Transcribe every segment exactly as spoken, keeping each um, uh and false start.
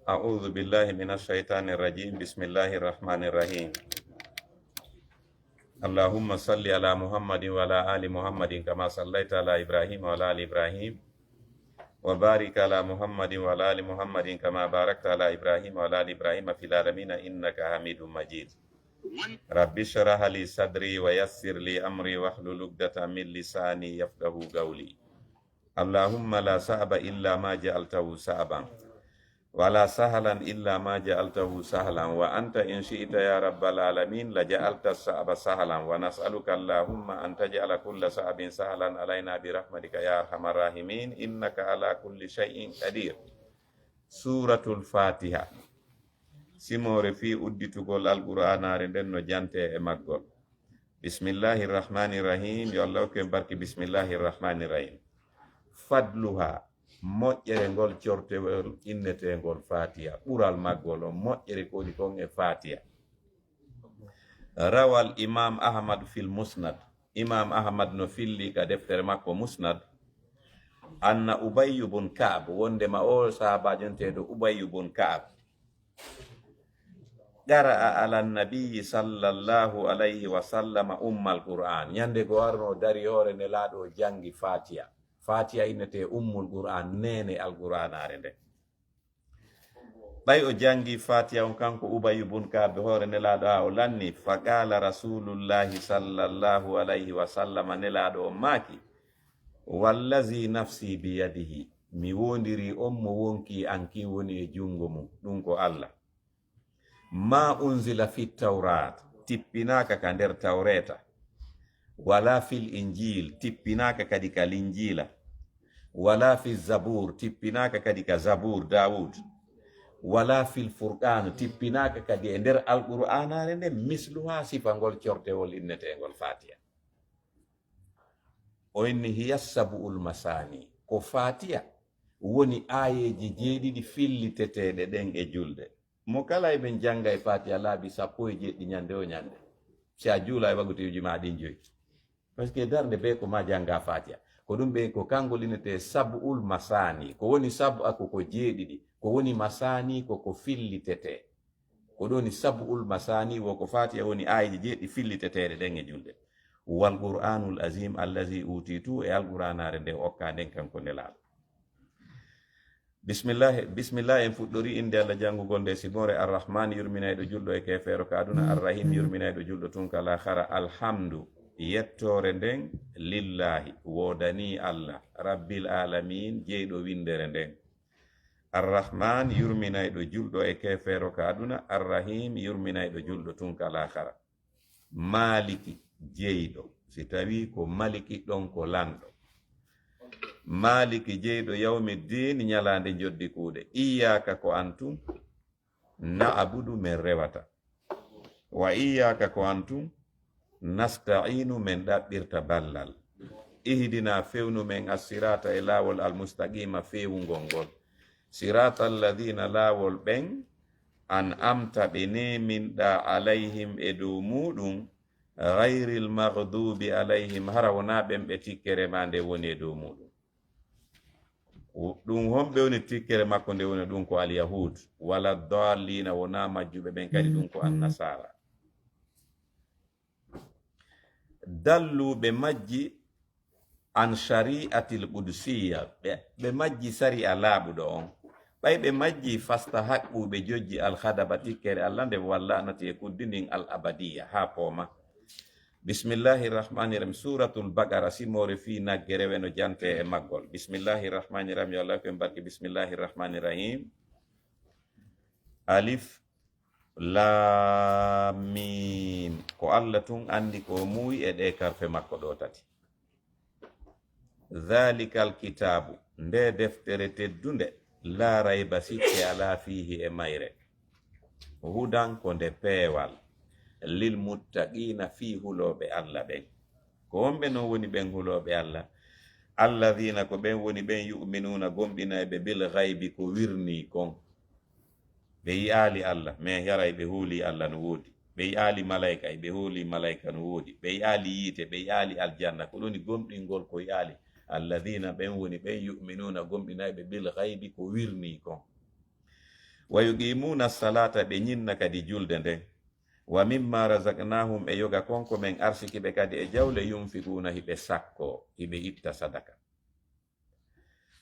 أعوذ بالله من الشيطان الرجيم. بسم الله الرحمن الرحيم. اللهم صل على محمد وعلى آل محمد كما صليت على إبراهيم وعلى آل إبراهيم وبارك على محمد وعلى آل محمد كما باركت على إبراهيم وعلى آل إبراهيم في العالمين إنك حميد مجيد. رب اشرح لي صدري ويسر لي أمري واحلل عقدة من لساني يفقهوا قولي. اللهم لا صعب إلا ما جعلته صعبا ولا سهلا إلا ما جعلته سهلا وأنت إن شئت يا رب العالمين لجعلت الصعب سهلا ونسألك اللهم أن تجعل كل صعب سهلا علينا برحمتك يا أرحم الراحمين إنك على كل شيء قدير. Suuratul Faatiha. Simoore fii udditugol Alqur'aanaare nden no jantee e maggol. Bismillahir Rahmaanir Rahiim. Yo Allah hokku en barke Bismillahir Rahmaanir Rahiim. Fadluha, moƴƴere ngol cortewol inneteengol Faatiha. Ɓural maggol on, moƴƴere ko woni kon e Faatiha. Rawal Imaam Ahmad fil Musnad. Imaam Ahmad no filli ka deftere makko Musnad, anna Ubayyu bun Ka'ab, wondema o sahaabaajo nteeɗo Ubayyu bun Ka'ab, qara'a ala nabiyyi sallallahu alayhi wa sallama ummal Qur'an. Ñande goo arno dari hoore Nelaaɗo o jangi Faatiha. Faatiha innete ummul Qur'an, neene Alqur'aanaare nden. Ɓay o jangi Faatiha on kanko Ubayyu bun Ka'ab hoore Nelaaɗo haa o lanni, fa qaala Rasuulullaahi sallallahu alayhi wa sallama, Nelaaɗo on maaki, wallazi nafsi biyadihi, mi woondirii on mo wonkii an kin woni e junngo mun, ɗun ko Alla. Maa unzila fi Tawraat, tippinaaka ka nder Tawreeta, wala fil Injiil, tippinaaka kadi ka Linjiila, wala fi Zabuur, tippinaaka kadi ka Zabuur Daawuud, wala fil Furqaan, tippinaaka kadi e nder Alqur'aanaare nden, misluhaa, sifa ngol cortewol inneteengol Faatiha. O inni, hiya sabu'ul masaani, ko Faatiha woni aayeeje jeeɗiɗi filliteteeɗe ɗen e julde. Mo kala e men jannga e Faatiha laabi sappo e jeeɗiɗi ñande o ñande. Si a juula e wagutiyuuji ma ɗin joyi. Parce que darnde bee ko ma jannga Faatiha. Ko ɗum ɓe ko kanngol innetee sab'ul masaani. Ko woni sab'a ko ko jeeɗiɗi. Ko woni masaani ko ko fillitetee. Ko ɗum woni sab'ul masaani wo ko Faatiha woni aayeeje jeeɗiɗi filliteteeɗe ɗen e julde. Wal Qur'aanul Aziim allazi uutiitu e Alqur'aanaare nde okkaa nden kanko Nelaaɗo. Bismillah, bismillah, en fuɗɗorii innde Allah janngugol nde siboore. Arrahmaan, yurminayɗo julɗo e keefeero ka aduna. Arrahim, yurminayɗo julɗo tun ka laakhara. Alhamdu, yettoore nden, lillaahi, woodanii Allah, Rabbil aalamiin, jeyɗo winndere nden. Arrahmaan, yurminayɗo julɗo e keefeero ka aduna. Arrahim, yurminayɗo julɗo tun ka laakhara. Maaliki, jeyɗo. Si tawii ko Maliki, ɗon ko lanɗo. Maaliki, jeyɗo, yawmi diin, ñalaande njoddi kuuɗe. Iyyaaka, ko an tun, na'budu, men rewata. Wa iyyaaka, ko an tun, nasta'iinu, men ɗaɓɓirta ballal. Ihdina, fewnu men, assiraata, e laawol, almustaqiima, feewungol ngol. Siraata alladhiina, laawol ɓen, an'amta, ɓe neeminɗaa, alayhim, e dow muuɗum, ghayril maghduubi alayhim, hara wonaa ɓen ɓe tikkere maa nde woni e dow muuɗum. Ɗum honɓe woni tikkere makko nde woni ɗum ko alyahuud, wala daalliina, wonaa majjuɓe ɓen kadi ɗum ko annasaara. Dallu, ɓe majji, an shari'atil qudusiyya, ɓe, ɓe majji sari'a laaɓuɗo on. Ɓay ɓe majji, fastahaqqu, ɓe jojji, alhadaba, tikkere Allah nde, wal la'nati, e kuddi ndin, al abadiyya, haa pooma. Bismillahi rahmani rahim. Suratul Baqara, simoore fii nagge rewe no jante e maggol. Bismillahi rahmani rahim. Yo Allah ko en barke. Bismillahi rahmani rahim. Alif Laam Miim. Ko Allah tun anndi ko o muuyi e ɗee karfe makko ɗoo tati. Dhaalikal kitaabu, ndee deftere teddunde, laa rayba, sikke alaa, fiihi, e mayre. Hudan, ko nde peewal, lil muttaqiina, fii hulooɓe Allah ɓen. Ko honɓe non woni ɓen hulooɓe Allah? Alladhiina, ko ɓen woni ɓen, yu'minuuna, gomɗinayɓe, bil ghaybi, ko wirnii kon. Ɓe yi'aali Allah, mais haray ɓe hoolii Allah no woodi. Ɓe yi'aali malaa'ika, ɓe hoolii malaa'ika no woodi. Ɓe yi'aali yiite, ɓe yi'aali aljanna. Ko ɗum woni gomɗingol ko yi'aali. Alladhiina, ɓen woni ɓen, yu'minuuna, gomɗinayɓe, bil ghaybi, ko wirnii kon. Wa yuqimuuna salata, ɓe ñinna kadi julde nden. Wa mimma razaqnahum, e yoga kon ko men arsiki ɓe kadi e jawle, yunfiquna, hiɓe sakko, hiɓe itta sadaka.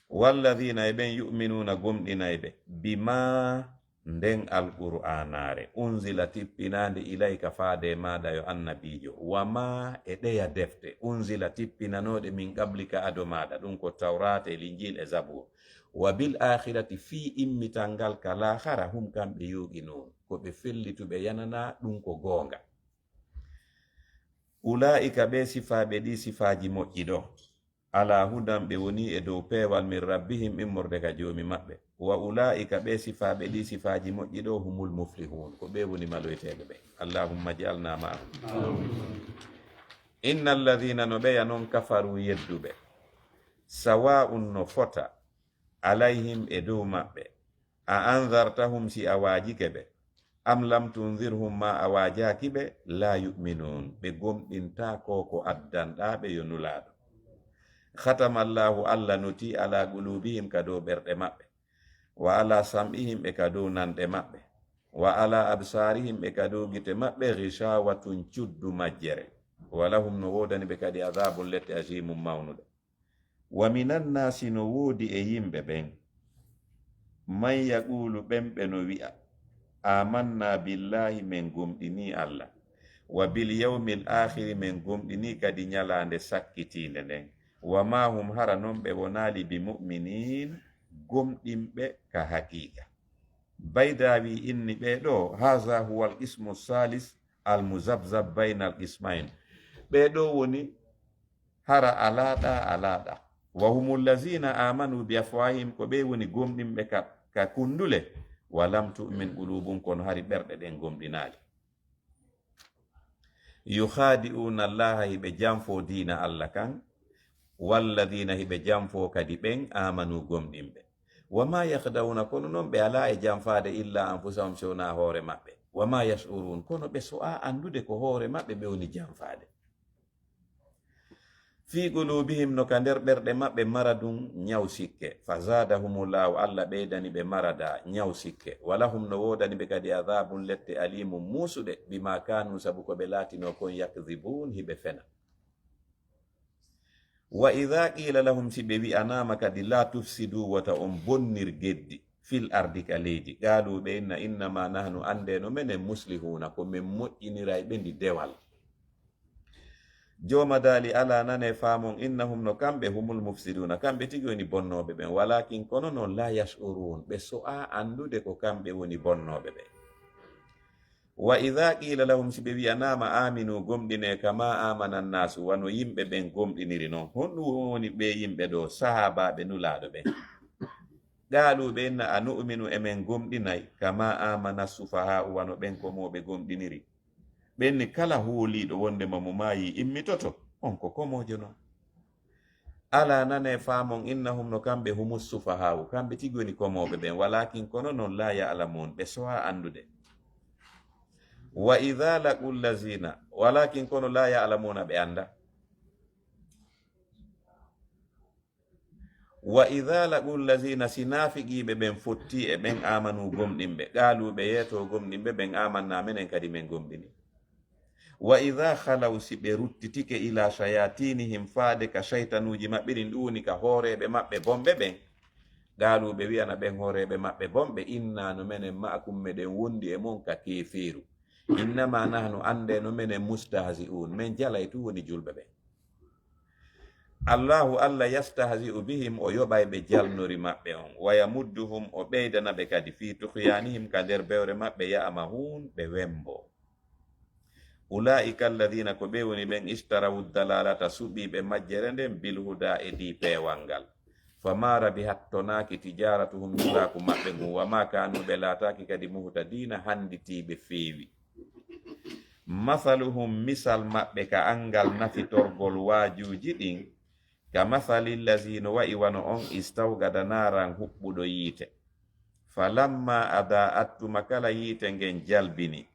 Walladhina, e ɓen, yu'minuna, gomɗinayɓe, bima, nden alqur'anaare, unzila, tippinaande, ilayka, faade e maaɗa yo annabiijo, wa ma, e ɗeya defte, unzila, tippinanooɗe, min qablika, ado maaɗa, ɗum ko tawraata e linjiil e zabuur, wa bil akhirati, fii immital ngal ka laakhara, hum, kamɓe, yuuqinuun, ko ɓe fellituɓe yananaa ɗum ko goonga. Ulaa'ika, ɓe sifaaɓe ɗi sifaaji moƴƴi ɗo, ala hudan, ɓe woni e dow peewal, min rabbihim, immorde ka joomi maɓɓe, wa ulaa'ika, ɓe sifaaɓe ɗi sifaaji moƴƴi ɗo, humul muflihun, ko ɓe woni maloyteeɓe ɓe. Allahumma ij'alna ma'ahum. Inna alladhina, no ɓeya non, kafaru, yedduɓe, sawa'un, no fota, alayhim, e dow maɓɓe, a anzartahum, si a waajike ɓe, am lam tunzirhum, ma a waajaaki ɓe, la yu'minun, ɓe gomɗintaako ko addanɗaa ɓe yo Nulaaɗo. Khatama Allahu, Allah notii, ala qulubihim, ka dow ɓerɗe maɓɓe, wa ala sam'ihim, e ka dow nanɗe maɓɓe, wa ala absarihim, e ka dow gite maɓɓe, ghishawatun, cuddu majjere, wa lahum, no woodani ɓe kadi, adhabun, lette, azimun, mawnuɗe. Wa minan naasi, no woodi e yimɓe ɓen, man yaqulu, ɓen ɓe no wi'a, amanna billahi, men gomɗinii Allah, wa bil yawmil akhiri, men gomɗinii kadi ñalaande sakkitiinde nden, wa ma hum, hara non ɓe wonaali, bi mu'minin, gomɗinɓe ka haqiiqa. Baydaawi inni ɓee ɗoo, haza huwa al qismu salis al muzabzab bayna al qismayn. Ɓee ɗoo woni hara alaaɗa, alaaɗa. Wa humul lazina amanu bi afwahihim, ko ɓe woni gomɗinɓe ka, ka kundule. Wa lam tu'min qulubum, kono hari ɓerɗe ɗen gomɗinaali. Yukhadi'una Allaha, hiɓe janfo diina Allah kan. Walladina, hiɓe janfo kadi ɓen, amanu, gomɗinɓe. Wa ma yakhda'una, kono non ɓe alaa e janfaade, illa anfusahum, si wonaa hoore maɓɓe. Wa ma yash'urun, kono ɓe so'aa anndude ko hoore maɓɓe ɓe woni janfaade. Fi qulubihim, no ka nder ɓerɗe maɓɓe, maradun, ñaw sikke. Fa zadahumullahu, Allah ɓeydani ɓe marada, ñaw sikke. Wa lahum, no woodani ɓe kadi adhabun, lette, alimun, muusuɗe, bima kanu, sabu ko ɓe laatinoo kon, yakdhibun, hiɓe fena. Wa idha qila lahum, si ɓe wi'anaama kadi, la tufsidu, wota on bonnir geddi, fil ardi, ka leydi, qalu, ɓe inna, innama nahnu, anndee no menen, muslihuna, ko men moƴƴinirayɓe ndi dewal. Jooma daali, alaa, nanee, faamon, innahum, no kamɓe, humul mufsiduna, kamɓe tigi woni bonnooɓe ɓen, walakin, kono non, la yash'urun, ɓe so'aa anndude ko kamɓe woni bonnooɓe ɓen. Wa idha qila lahum, si ɓe wi'anaama, aminu, gomɗinee, kama amana annaasu, wano yimɓe ɓen gomɗiniri non, honɗum woni ɓe yimɓe ɗoo, sahaabaaɓe Nulaaɗo ɓen? Qalu, ɓe inna, anu'minu, e men gomɗinay, kama amana sufaha'u, wano ɓen komooɓe gomɗiniri? Ɓen ni kala hooliiɗo wondema mo maayi immitoto, on ko komoojo non. Alaa, nanee, faamon, innahum, no kamɓe, humus sufaha'u, kamɓe tigi woni komooɓe ɓen, walakin, kono non, la ya'lamun, ɓe so'aa anndude. Wa idha laqul lazina, walakin, kono, la ya'lamuna, ɓe anndaa. Wa idha laqul lazina, si naafiqiiɓe ɓen fotti e ɓen amanu gomɗinɓe, qalu, ɓe yeeto gomɗinɓe ɓen, amanna, menen kadi men gomɗini. Wa idha khalaw, si ɓe ruttitike, ila shayatinihim, faade ka shaytanuuji maɓɓe ɗin, ɗum woni ka hooreeɓe maɓɓe bonɓe ɓen, qalu, ɓe wi'ana ɓen hooreeɓe maɓɓe bonɓe, inna, no menen, ma'akum, meɗen wondi e mon ka keefeeru. Innama nahnu, anndee no menen, mustahzi'un, men jalay tun woni julɓe ɓen. Allahu, Allah, yastahzi'u bihim, o yoɓay ɓe jalnori maɓɓe on, wa yamudduhum, o ɓeydana ɓe kadi, fi tughyanihim, ka nder bewre maɓɓe, ya'mahun, ɓe wembo. Ulaa'ika alladhina, ko ɓe woni ɓen, ishtarawu dalalata, suɓiiɓe majjere nden, bil huda, e di peewal ngal. Fama rabihat, tonaaki, tijaratuhum, ñulaaku maɓɓe ngun, wa ma kanu, ɓe laataaki kadi, muhtadina, hannditiiɓe feewi. Mathaluhum, misal maɓɓe ka anngal nafitorgol waajuuji ɗin, ka mathali lazi, no wa'i wano on, istawqada naaran, huɓɓuɗo yiite. Falamma adaa'at, tuma kala yiite ngen jalbini,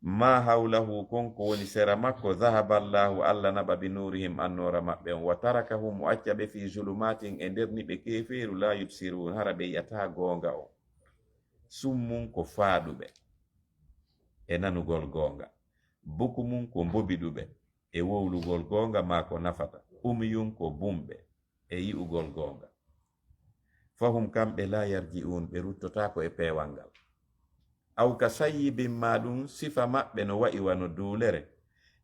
ma hawlahu, kon ko woni sera makko, dhahaba Allahu, Allah naɓa, bi nuurihim, annoora maɓɓe on, wa tarakahum, o acca ɓe, fi zulumatin, e nder niɓe keefeeru, la yubsirun, hara ɓe yi'ataa goonga on. Summun ko faaɗuɓe e nanugol goonga. Bukumun ko mbobiɗuɓe e wowlugol goonga maa ko nafata. Umyun ko bumɓe e yi'ugol goonga. Fahum kamɓe laa yarji'uun, ɓe ruttotaako e peewal ngal. Aw ka sayyibin maa ɗum sifa maɓɓe no wa'i wano duulere.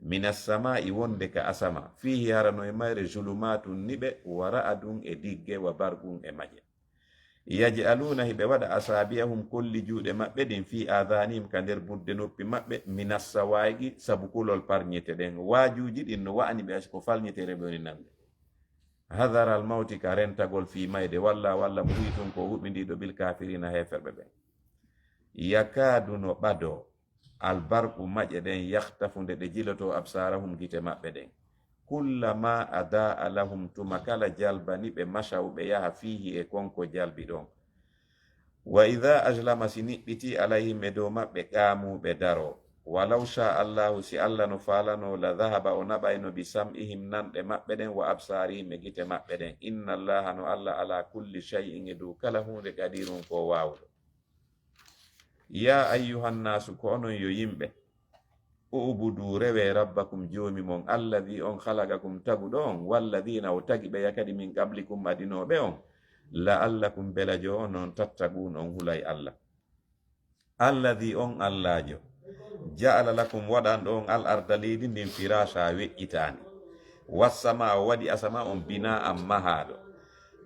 Minas samaa'i wonde ka asama. Fiihi hara no e mayre zulumaatun niɓe wa ra'adun e digge wa barqun e maƴe. Yaj'aluuna hiɓe waɗa asaabi'ahum kolli juuɗe maɓɓe ɗin fii aadaanihim ka nder budde noppi maɓɓe minas sawaa'iqi sabu kulol parñete ɗen. Waajuuji ɗin no wa'ani ɓe asi ko falñeteere ɓe woni nande. Hadaral mawti ka rentagol fii mayde walla walla muhiitun ko huɓindiiɗo bil kaafiriina heeferɓe ɓen. Yakaadu no ɓadoo. Albarqu maƴe ɗen yahtafu nde ɗe jiloto absaarahum gite maɓɓe ɗen. Kullama adaa lahum tuma kala jalbani ɓe mashaw ɓe yaha fiihi e kon ko jalbi ɗon. Wa idaa ajlama si niɓɓiti alayhim e dow maɓɓe qaamu ɓe daro. Walaw sha Allahu si Allah no faalano la dhahaba o naɓayno bi sam'ihim nanɗe maɓɓe ɗen wa absaarihim e gite maɓɓe ɗen. Inna Allaha no Allah ala kulli shay'in e dow kala huunde qadirun ko waawuɗo. Yaa ayyuhannaasu, ko onon yo yimɓe, u'budu, rewee, rabbakum, joomi mon, alladhi on khalaqakum, taguɗo on, walladhina, o tagi ɓeya kadi, min qablikum, adinooɓe on, la'allakum, belajo onon, tattaquun, on hulay Allah. Alladhi on Allajo, ja'ala lakum, waɗanɗo on, al arda, leydi ndin, firasha, weƴƴitaani. Wassamaa, o waɗi asama on, bina'an, mahaaɗo.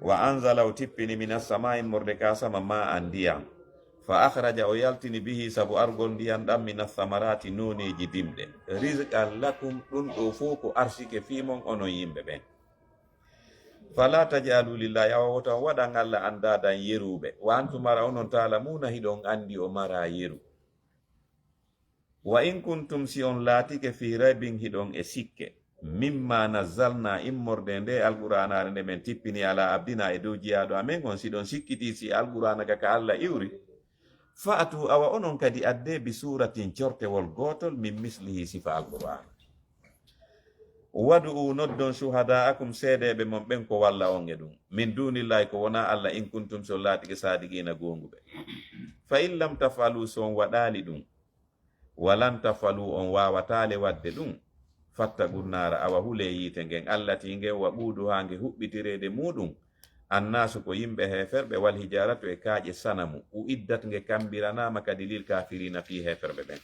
Wa anzala, o tippini, minas samaa'i, immorde ka sama, ma'an, ndiyam. Fa akhraja, o yaltini, bihi, sabu argol ndiyam ɗam, minas samarati, nooneeji dimɗe. Rizqan lakum, ɗum ɗo fow ko arsike fii mon, onon yimɓe ɓen. Fala taj'alu lillahi, awa wota on waɗan Allah andaadan yeruɓe. Wa antum, hara onon, ta'lamuna, hiɗon andi o maraa yeru. Wa in kuntum, si on laatike, fii raybin, hiɗon e sikke, mimma nazzalna, immorde nde alqur'aanaare nde men tippini ala abdina, e dow jiyaaɗo amen on, si ɗon sikkiti si alqur'aana ka ka Allah iwri, fa'tu, awa onon kadi addee, bi suuratin, cortewol gootol, min mislihi, sifa alqur'aana. Wad'u, noddon, shuhada'akum, seedeeɓe mon ɓen ko walla on e ɗum, min dunillahi, ko wonaa Allah, in kuntum, si on laatike, saadiqiina, goonguɓe. Fa in lam taf'alu, si on waɗaali ɗum, wa lan taf'alu, on waawataa le waɗde ɗum, fattaqun naara, awa hulee yiite ngen, allati, ngen, waquuduhaa, nge huɓɓitireede muuɗum, annaasu, ko yimɓe heeferɓe, wal hijaaratu, e kaaƴe sanamu, u'iddat, nge kammbiranaama kadi, lil kaafiriina, fii heeferɓe ɓen.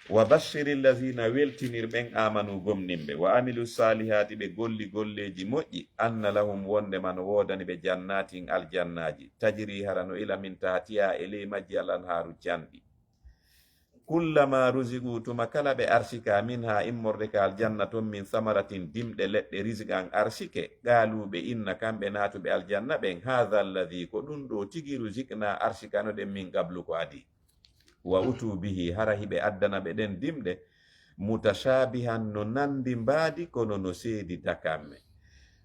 Wa bashshiril laziina, weltinir ɓen, aamanu, gomɗinɓe, wa amilu saalihaati, ɓe golli golleeji moƴƴi, anna lahum, wonndema no woodani ɓe, jannaatin, aljannaaji, tajri, hara no ila, min tahtihaa, e ley majji, al anhaaru, canɗi. Kullama ruziqu, tuma kala ɓe arsikaa, minha, immorde ka aljanna ton, min samaratin, dimɗe leɗɗe, rizqan, arsike, qaalu, ɓe inna, kamɓe naatuɓe aljanna ɓen, hadha alladhi, ko ɗum ɗo tigi, ruziqna, arsikanoɗen, min qablu, ko adii. Wa utu bihi, hara hiɓe addana ɓe ɗen dimɗe, mutashabihan, no nandi mbaadi, kono no seedi dakamme.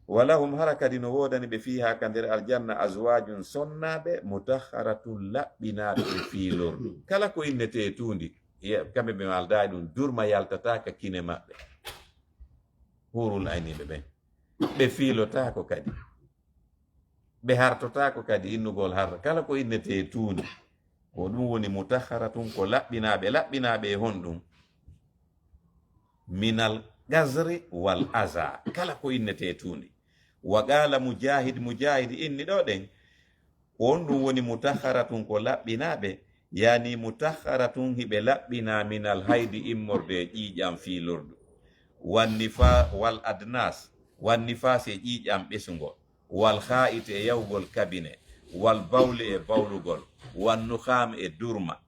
Walahum, hara kadi no woodani ɓe, fiihaa, ka nder aljanna, azwaajun, sonnaaɓe, mutahharatun, laɓɓinaaɓe e fiilordu. Kala ko innetee tuundi, ye-, kamɓe ɓe maaldaa e ɗum, durma yaltataa ka kine maɓɓe. Huurul ayniiɓe ɓen. Ɓe fiilotaako kadi. Ɓe hartotaako kadi innugol harra. Kala ko innetee tuundi, ko ɗum woni mutahharatun, ko laɓɓinaaɓe. Laɓɓinaaɓe e honɗum? Minal qazri wal aza. Kala ko innetee tuundi. Wa qaala Mujaahid, Mujaahid inni ɗo ɗen, ko on ɗum woni mutahharatun, ko laɓɓinaaɓe, yaani mutahharatun, hiɓe laɓɓinaa, minal haydi, immorde e ƴiiƴam fiilordu, wan nifa-, wal adnas, wan nifaas, e ƴiiƴam ɓesungol, wal haa'iti, e yahugol kabine, wal bawli, e bawlugol, wan nukhaam, e durma.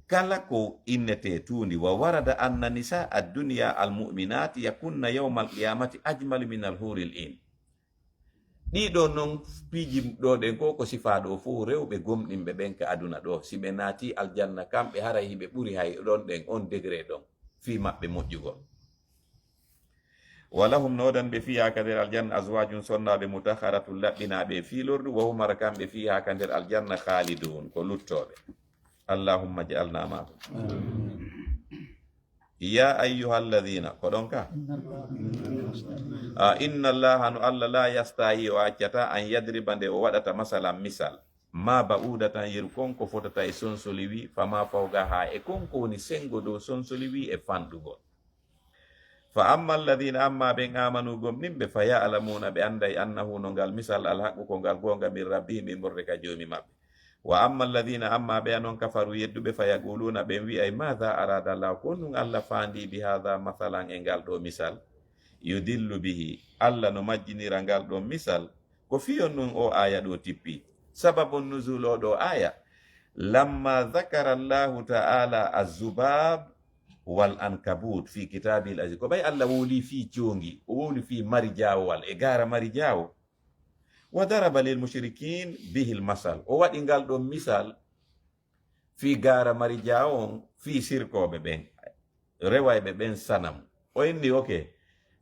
Kala ko innetee tuundi. Wa warada anna nisaa ad-dunya al-mu'minat yakunna yawma al-qiyamati ajmalu min al-huril in. Ɗiɗo non piiji ɗo ɗen ko, ko sifaa ɗo fof rewɓe gomɗinɓe ɓen ka aduna ɗo, si ɓe naati aljanna, kamɓe haray hiɓe ɓuri hay ɗon ɗen, on degré ɗon, fii maɓɓe moƴƴugol. Wa lahum, no woodani ɓe, fiihaa, ka nder aljanna, azwaajun, sonnaaɓe, mutahharatun, laɓɓinaaɓe e fiilordu, wa hum, hara kamɓe, fiihaa, ka nder aljanna, khaaliduun, ko luttooɓe. Allahumma ja'alna ma'ahum. Ya ayyuhalladhina, ko ɗon ka? A, inna Allaha, no Allah, la yastahi, o accataa, an yadriba, nde o waɗata, masalan, misal. Ma ba'udatan, yeru kon ko fotata e sonsoli wi, fama fawqaha, e kon ko woni sengo dow sonsoli wi e fanɗugol. Fa amma alladhina, amma ɓen amanu gomɗinɓe, fa ya'lamuna, ɓe anday, annahu, no ngal misal, alhaqqu, ko ngal goonga, min rabbihim, immorde ka Joomi maɓɓe. Wa amma alladhina, amma ɓe anon, kafaru, yedduɓe, fa yaquluna, ɓen wi'ay, madha arada Allah, ko honɗum Allah faandi, bi hadha mathalan, e ngal ɗo misal, yudillu bihi, Allah no majjinira ngal ɗon misal. Ko fiyon ɗum o aya ɗo tippi? Sababun nuzul o ɗo aya, lamma dhakara Allahu ta'ala az-zubab wal ankabut fi kitabil aziz. Ko ɓay Allah wowli fii coongi, o wowli fii mari jaawowal e gaara mari jaawo. Wa daraba lil mushrikin bihil masal. O waɗi ngal ɗon misal fii gaara mari jaawo on, fii sirkooɓe ɓen, rewayɓe ɓen sanamu. O inni, oke,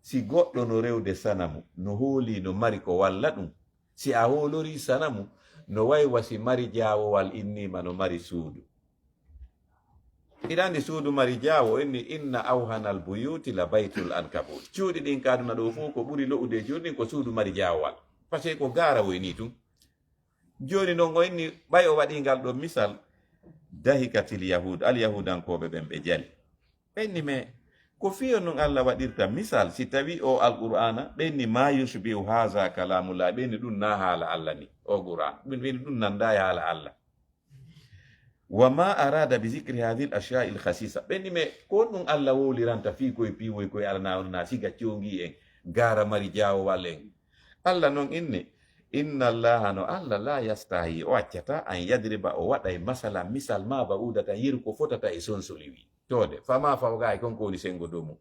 si goɗɗo no rewde sanamu, no hooli no mari ko walla ɗum. Si a hoolori sanamu, no way wa si mari jaawowal innima no mari suudu. Iɗa andi suudu mari jaawo, inni, inna awhanal buyuti la baytul ankabut. Cuuɗi ɗin ka aduna ɗo fof ko ɓuri lo'ude e cuuɗi ɗin ko suudu mari jaawowal. Parce que ko gaara woyni tun. Jooni non o inni, ɓay o waɗi ngal ɗon misal, dahikatil yahud, al yahudankooɓe ɓen ɓe jali. Ɓe inni, mais ko fiyo non Allah waɗirta misal si tawi o Alqur'aana? Ɓe inni, ma yushbihu haza kalamullah. Ɓe inni, ɗum na haala Allah ni, o Qur'an. Ɓe inni, ɗum nanda e haala Allah. Wa ma arada bi zikri hadhihi al-ashya' al-khasisa. Ɓe inni, mais ko honɗum Allah wowliranta fii koye piiwoy koye alana on na siga coongi en, gaara mari jaawowal en? Allah non inni, inna Allaha, no Allah, la yastahi, o accata, an yadriba, o waɗay, masala, misal, ma ba'udatan, yeru ko fotata e sonsoli wi. Toode, fama fawqaha, e kon ko woni sengo dow mum.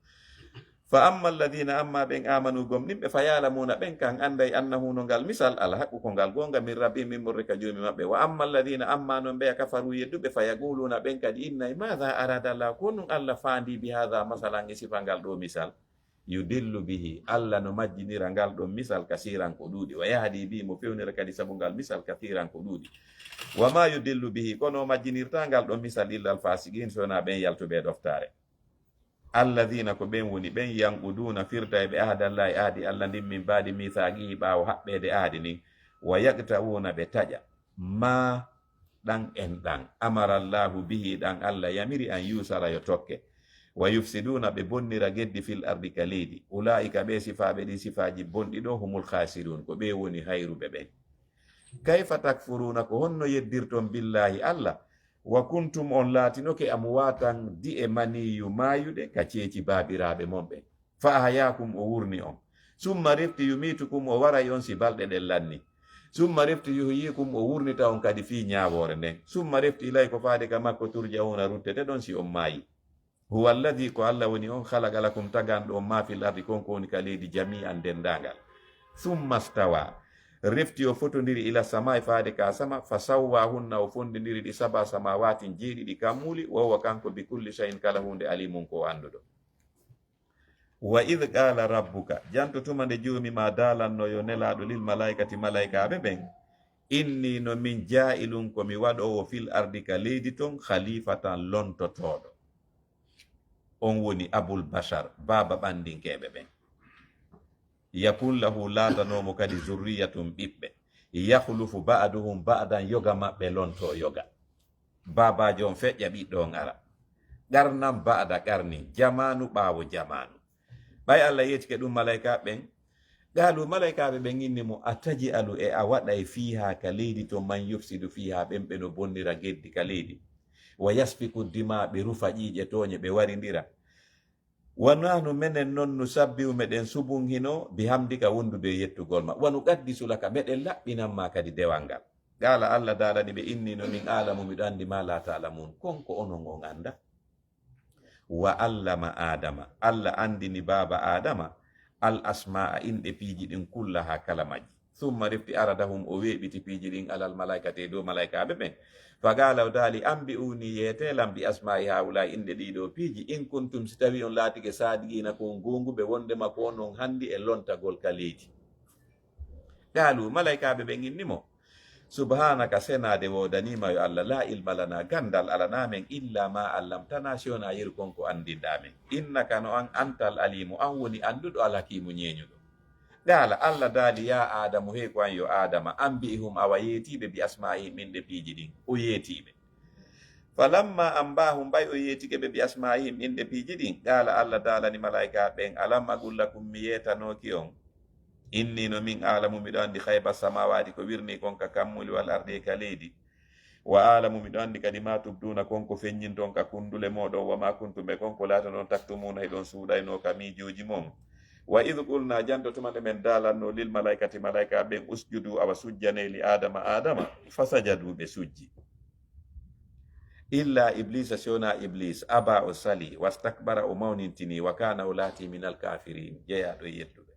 Fa amma alladhina, amma ɓen amanu gomɗinɓe, fa ya'lamuna, ɓen kan anday, annahu, no ngal misal, alhaqqu, ko ngal goonga, min rabbihim, immorde ka Joomi maɓɓe. Wa amma alladhina, amma non ɓeya kafaru yedduɓe, fa yaquluna, ɓen kadi innay, madha arada Allah, ko honɗum Allah faandi bi hadha masalan, e sifa ngal ɗo misal? Yudillu bihi, Allah no majjinira ngal ɗon misal kasiran ko ɗuuɗi, wa yahdi bihi, mo fewnira kadi sabu ngal misal kasiran ko ɗuuɗi. Wa ma yudillu bihi, kono o majjinirta ngal ɗon misal illa al fasiqin, so wona ɓen yaltuɓe e ɗoftaare. Alladhina, ko ɓen woni ɓen, yanquduna, firtay ɓe, ahdallahi, ahdi Allah ndin, min ba'di mithaqihi, ɓaawo haɓɓeede ahdi ndin, wa yaqta'una, ɓe taƴa, ma ɗan en ɗan, amara Allahu bihi, ɗan Allah yamiri an yusala, yo tokke, wa yufsiduna, ɓe bonnira geddi, fil ardi, ka leydi. Ulaa'ika, ɓe sifaaɓe ɗi sifaaji bonɗi ɗo, humul khasirun, ko ɓe woni hayruɓe ɓen. Kayfa takfuruna, ko honno yeddirton, billahi, Allah, wa kuntum, on laatinoke, amwatan, di'e maniyu maayuɗe, ka ceeci baabiraaɓe mon ɓen. Fa ahyaakum, o wurni on. Summa refti yumitukum, o waray on si balɗe ɗen lanni. Summa refti yuhyikum, o wurnita on kadi fii ñaawoore nden. Summa refti ilay, ko faade ka makko, turja'una, ruttete ɗon si on maayi. Huwa alladhi, ko Allah woni on, khalaqa lakum, taganɗo on, ma fil ardi, kon ko woni ka leydi, jami'an, denndaangal. Summa stawa, refti o fotondiri, ila samaa'i, faade ka sama, fa sawwahunna, o fondindiri ɗi, sab'a samawatin, jeeɗiɗi kammuuli, wa huwa, kanko, bi kulli shay'in, kala huunde, alimun, ko o annduɗo. Wa idh qala rabbuka, janto tuma nde Joomi ma daalanno yo Nelaaɗo, lil malaikati, malaikaaɓe ɓen, inni, no min, jaa'ilun, ko mi waɗoowo, fil ardi, ka leydi ton, khalifatan, lontotooɗo. On woni abul bashar, baaba ɓandinkeeɓe ɓen. Yakun lahu, laatanoomo kadi, zurriyatun, ɓiɓɓe, yakhlufu ba'duhum ba'dan, yoga maɓɓe lontoo yoga. Baabaajo on feƴƴa, ɓiɗɗo on ara. Qarnan ba'da qarnin, jamaanu ɓaawo jamaanu. Ɓay Allah yeetike ɗum malaykaaɓe ɓen, qaalu, malaykaaɓe ɓen inni mo, ataj'alu, e a waɗay, fiihaa, ka leydi ton, man yufsidu fiihaa, ɓen ɓe no bonnira geddi ka leydi, wa yasfiku dimaa, ɓe rufa ƴiiƴe tooñe, ɓe warindira. Wa nahnu, menen non, nusabbihu, meɗen subunhino, bihamdika, wondude e yettugol ma. Wa nuqaddisu laka, meɗen laɓɓinan ma kadi dewal ngal. Qaala, Allah daalani ɓe, inni, no min, aalamu, miɗo anndi, ma laa taalamuun, kon ko onon on anndaa. Wa allama Aadama, Allah anndini baaba Aadama, al asmaa, inɗe piiji ɗin, kullahaa, kala majji. Summa refti aradahum, o weeɓiti piiji ɗin, alal malaikati, e dow malaykaaɓe ɓen. Faqaala, o daali, anbi'uunii, yeetee lan, bi asmaa'i haa'ulaa'i, inɗe ɗii ɗoo piiji, in kuntum, si tawii on laatike, saadiqiina, ko on goonguɓe, wonndema ko onon hanndi e lontagol ka leydi. Qaalu, malaykaaɓe ɓen inni mo, subhaanaka, senaade woodanii ma yo Allah, laa ilma lanaa, ganndal alanaa men, illaa maa allamtanaa, si wonaa yeru kon ko anndinɗaa men. Innaka, no an, antal aliimu, an woni annduɗo, al hakiimu, ñeeñuɗo. Qaala, Allah daali, yaa Aadamu, hey ko an yo Aadama, anbi'hum, awa yeetii ɓe, bi asmaa'ihim, inɗe piiji ɗin. O yeetii ɓe. Falamma anba'ahum, ɓay o yeetike ɓe, bi asmaa'ihim, inɗe piiji ɗin, qaala, Allah daalani malaa'ika ɓen, alam aqul lakum, mi yeetanooki on, inni, no min, a'lamu, miɗo anndi, ghayba samaawaati, ko wirnii kon ka kammuuli, wal ardi, e ka leydi. Wa a'lamu, miɗo anndi kadi, ma tubduuna, kon ko feññinton ka kunndule mooɗon, wa ma kuntum, e kon ko laatoɗon, taktumuuna, hiɗon suuɗaynoo ka miijooji mon. Wa idh qulna, janto tuma nde men daalannoo, lil malaa'ikati, malaa'ika ɓen, usjudu, awa sujjanee, li Aadama, Aadama, fasajadu, ɓe sujji. Illa Ibliisa, si wonaa Ibliis, aba, o salii, wastakbara, o mawnintinii, wa kaana, o laatii, minal kaafiriin, jeyaaɗo e yedduɓe.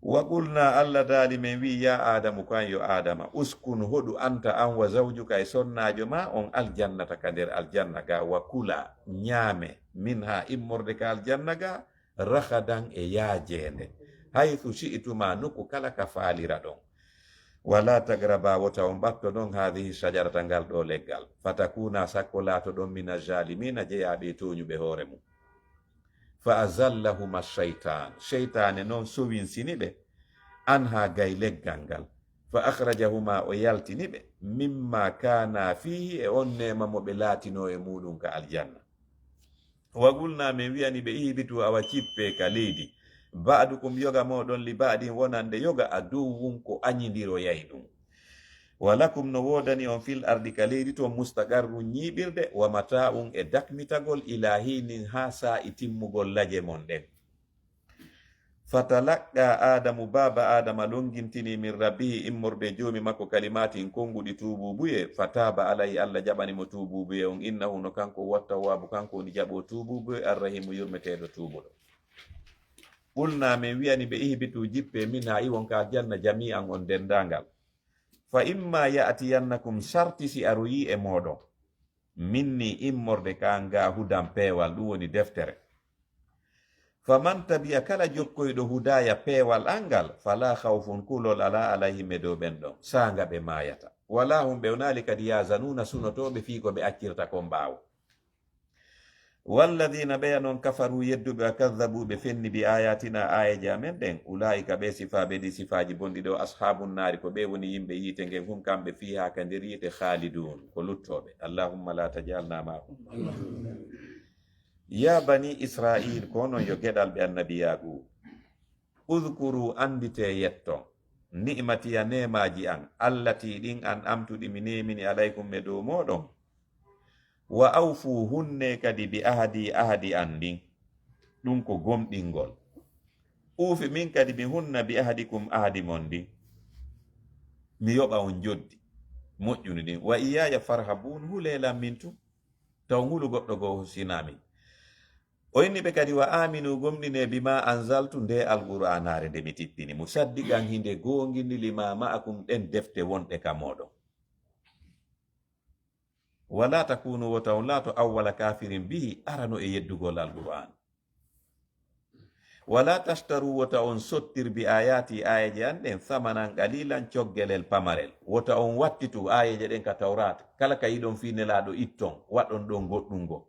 Wa qulna, Allah daali, men wi'i, yaa Aadamu, ko an yo Aadama, uskun, hoɗu, anta, an, wa zawjuka, e sonnaajo maa on, aljannata, ka nder aljanna ga, wa kulaa, ñaamee, minhaa, immorde ka aljanna ga, ragadan, e yaajeende, haythu shi'tumaa, nokku kala ka faaliraɗon. Wa laa taqrabaa, wota on ɓatto ɗon, haadihi shajarata, ngal ɗoo leggal, fatakuunaa, sakko laatoɗon, mina zaalimiina, jeyaaɓe e tooñuɓe hoore mum. Fa azallahuma shaytaan, sheytaane non sowinsini ɓe, anhaa, gay leggal ngal. Fa akhrajahuma, o yaltini ɓe, mimma kaana fiihi, e on neema mo ɓe laatinoo e muuɗum ka aljanna. Wa qulna, men wi'ani ɓe, ihbitu, awa cippee ka leydi, ba'dukum, yoga mooɗon, li ba'din, wonande yoga, aduwwun, ko añindiroyay ɗum. Wa lakum, no woodani on, fil ardi, ka leydi ton, mustaqarrun, ñiiɓirde, wa mataa'un, e dakmitagol, ilaa hiinin, haa saa'i timmugol laje mon ɗen. Fatalaqqa Aadamu, baaba Aadama longintinii, min rabbihi, immorde e joomi makko, kalimaatin, konnguɗi, tuubuubuye, fataaba alayhi, Allah jaɓani mo tuubuubuye on, innahu, no kanko, huwa tawwaabu, kanko woni jaɓoo tuubuubuye, arrahiimu, yurmeteeɗo tuubuɗo. Qulna, men wi'ani ɓe, ihbitu, jippee, minhaa, iwon ka aljanna, jamii'an, on denndaangal. Fa imma ya'tiyannakum, sarti si aroyii e mooɗon, minni, immorde ka an ga, hudan, peewal, ɗum woni deftere. Faman tabi'a, kala jokkoyɗo, hudaaya, peewal an ngal, falaa khawfun, kulol alaa, alayhim, e dow ɓen ɗon, saanga ɓe maayata. Walaa hum, ɓe wonaali kadi, yahzanuuna, sunotooɓe fii ko ɓe accirta kon ɓaawo. Walladhiina, ɓeya non, kafaruu, yedduɓe, wa kadhdhabuu, ɓe fenni, bi aayaatinaa, aayeeje amen ɗen, ulaa'ika, ɓe sifaaɓe ɗi sifaaji bonɗi ɗo, ashaabun naari, ko ɓe woni yimɓe yiite ngen, hum, kamɓe, fiihaa, ka nder yiite, khaaliduun, ko luttooɓe. Allahumma laa taj'alnaa ma'ahum. Yaa banii Israa'iil, ko onon yo geɗalɓe annabiyaagu. Udhkuruu, annditee, yetton, ni'matiya, neemaaji an, allatii, ɗin, an'amtu, ɗi mi neemini, alaykum, e dow mooɗon. Wa awfuu, hunnee kadi, bi ahdii, ahdi an ndin, ɗum ko gomɗingol. Uufi, min kadi mi hunna, bi ahdikum, ahdi mon ndin, mi yoɓa on njoddi moƴƴundi ndin. Wa iyyaaya farhabuun, hulee lan min tun, taw hulu goɗɗo goo husinaa min. O inni ɓe kadi, wa aaminu, gomɗinee, bimaa anzaltu, nde Alqur'aanaare nde mi tippini, musaddiqan, hinde goongini, limaa ma'akum, ɗen defte wonɗe ka mooɗon. Walaa takuunu, wota on laato, awwala kaafirin bihi, arano e yeddugol Alqur'aan. Walaa tashtaruu, wota on sottir, bi aayaatii, aayeeje an ɗen, samanan qaliilan, coggelel pamarel. Wota on wattitu aayeeje ɗen ka Tawraat, kala ka yiɗon fii Nelaaɗo itton, waɗon ɗon goɗɗum goo.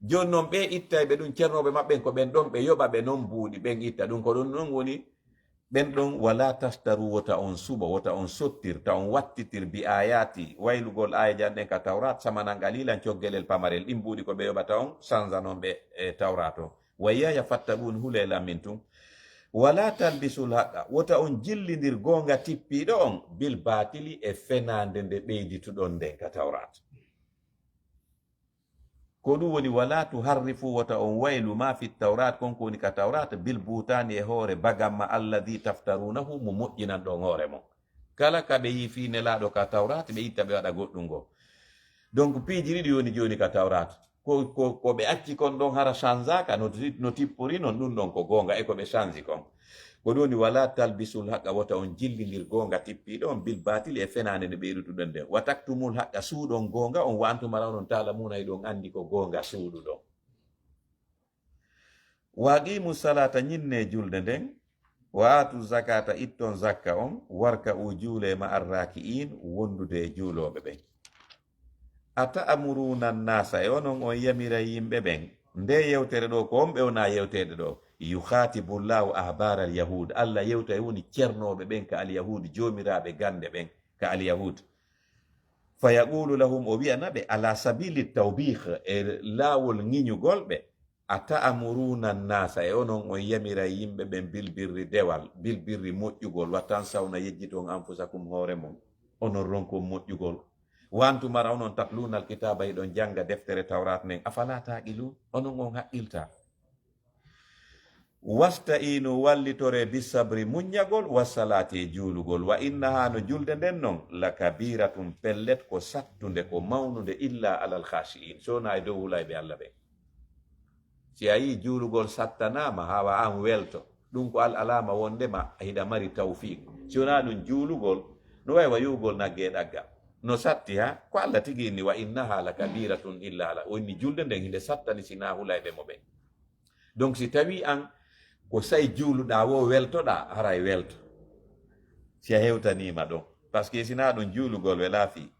Jooni non, ɓee ittayɓe ɗum, cernooɓe maɓɓen, ko ɓen ɗon ɓe yoɓa ɓe non buuɗi, ɓen itta ɗum. Ko ɗum non woni ɓen ɗon, walaa tashtaruu, wota on suɓo, wota on sottir, ta on wattitir, bi aayaatii, waylugol aayeeje an ɗen ka Tawraat, samanan qaliilan, coggelel pamarel. Ɗin buuɗi ko ɓe yoɓata on, sanza non ɓe e Tawraat on. Wa iyyaaya fattaquun, hulee lan min tun. Walaa talbisul haqqa, wota on jillindir goonga tippiiɗo on, bil baatili, e fenaande nde ɓeydituɗon nden ka Tawraat. Ko ɗum woni, walaa tuharrifuu, wota on waylu, maa fi Tawraat, kon ko woni ka Tawraat, bil buhtaani, e hoore bagamma, alladhii taftaruunahu, mo moƴƴinanɗon hoore mon. Kala ka ɓe yii fii Nelaaɗo ka Tawraat, ɓe itta ɓe waɗa goɗɗum goo. Donc, piiji ɗiɗi woni jooni ka Tawraat. Ko, ko, ko ɓe acci kon ɗon hara sanzaaka, no ti-, no tippori non, ɗum ɗon ko goonga, e ko ɓe sanzi kon. Ko ɗum woni, walaa talbisul haqqa, wota on jillindir goonga tippiiɗo on, bil baatili, e fenaande nde ɓeydutuɗon nden. Wa taktumul haqqa, suuɗon goonga on, wa antum, hara onon, ta'lamuuna, hiɗon anndi ko goonga suuɗuɗon. Wa aqiimu salaata, ñinnee julde nden, wa aatu zakaata, itton zakka on, warka'u, juulee, ma'ar raaki'iin, wondude e juulooɓe ɓen. Ata'muruuna nnaasa, e onon on yamiray yimɓe ɓen? Nde yewtere ɗo, ko on ɓe wona yewteede ɗo. Yukhatibu Llahu ahbara al-yahud. Allah yewta e woni cernooɓe ɓen ka al-yahud, joomiraaɓe gannde ɓen ka al-yahud. Fa yaqulu lahum, o wi'ana ɓe, ala sabili tawbih, e laawol ŋiñugol ɓe, a ta'muruna an-nasa, e onon on yamiray yimɓe ɓen bil birri dewal, bil birri moƴƴugol, wa tansawna yejjiti on anfusakum hoore mon, onon ronkon moƴƴugol. Wa antum ara onon tatluna al-kitaba, hiɗon jannga deftere Tawrat nden, afala taqilun, onon on haqqilta. Wasta'inu, wallitore, bisabri, muññagol, wassalati, e juulugol. Wa innaha, no julde nden non, la kabiratun, pellet ko sattunde, ko mawnunde, illa alal khashi'in, so wona e dow hulayɓe Allah ɓen. Si a yii juulugol sattanaama, hawa an welto, ɗum ko al alama wondema hiɗa mari tawfiq. Si wona ɗum, juulugol no wayi wa yuugol nagge e ɗagga. No satti ha, ko Allah tigi inni, wa innaha la kabiratun illa ala, o inni julde nden hinde sattani si na hulayɓe mo ɓen. Donc si tawi an ko say juuluɗa wo weltoɗa, haray welto. Si a hewtanima ɗon. Parce que si na ɗum juulugol wela fii.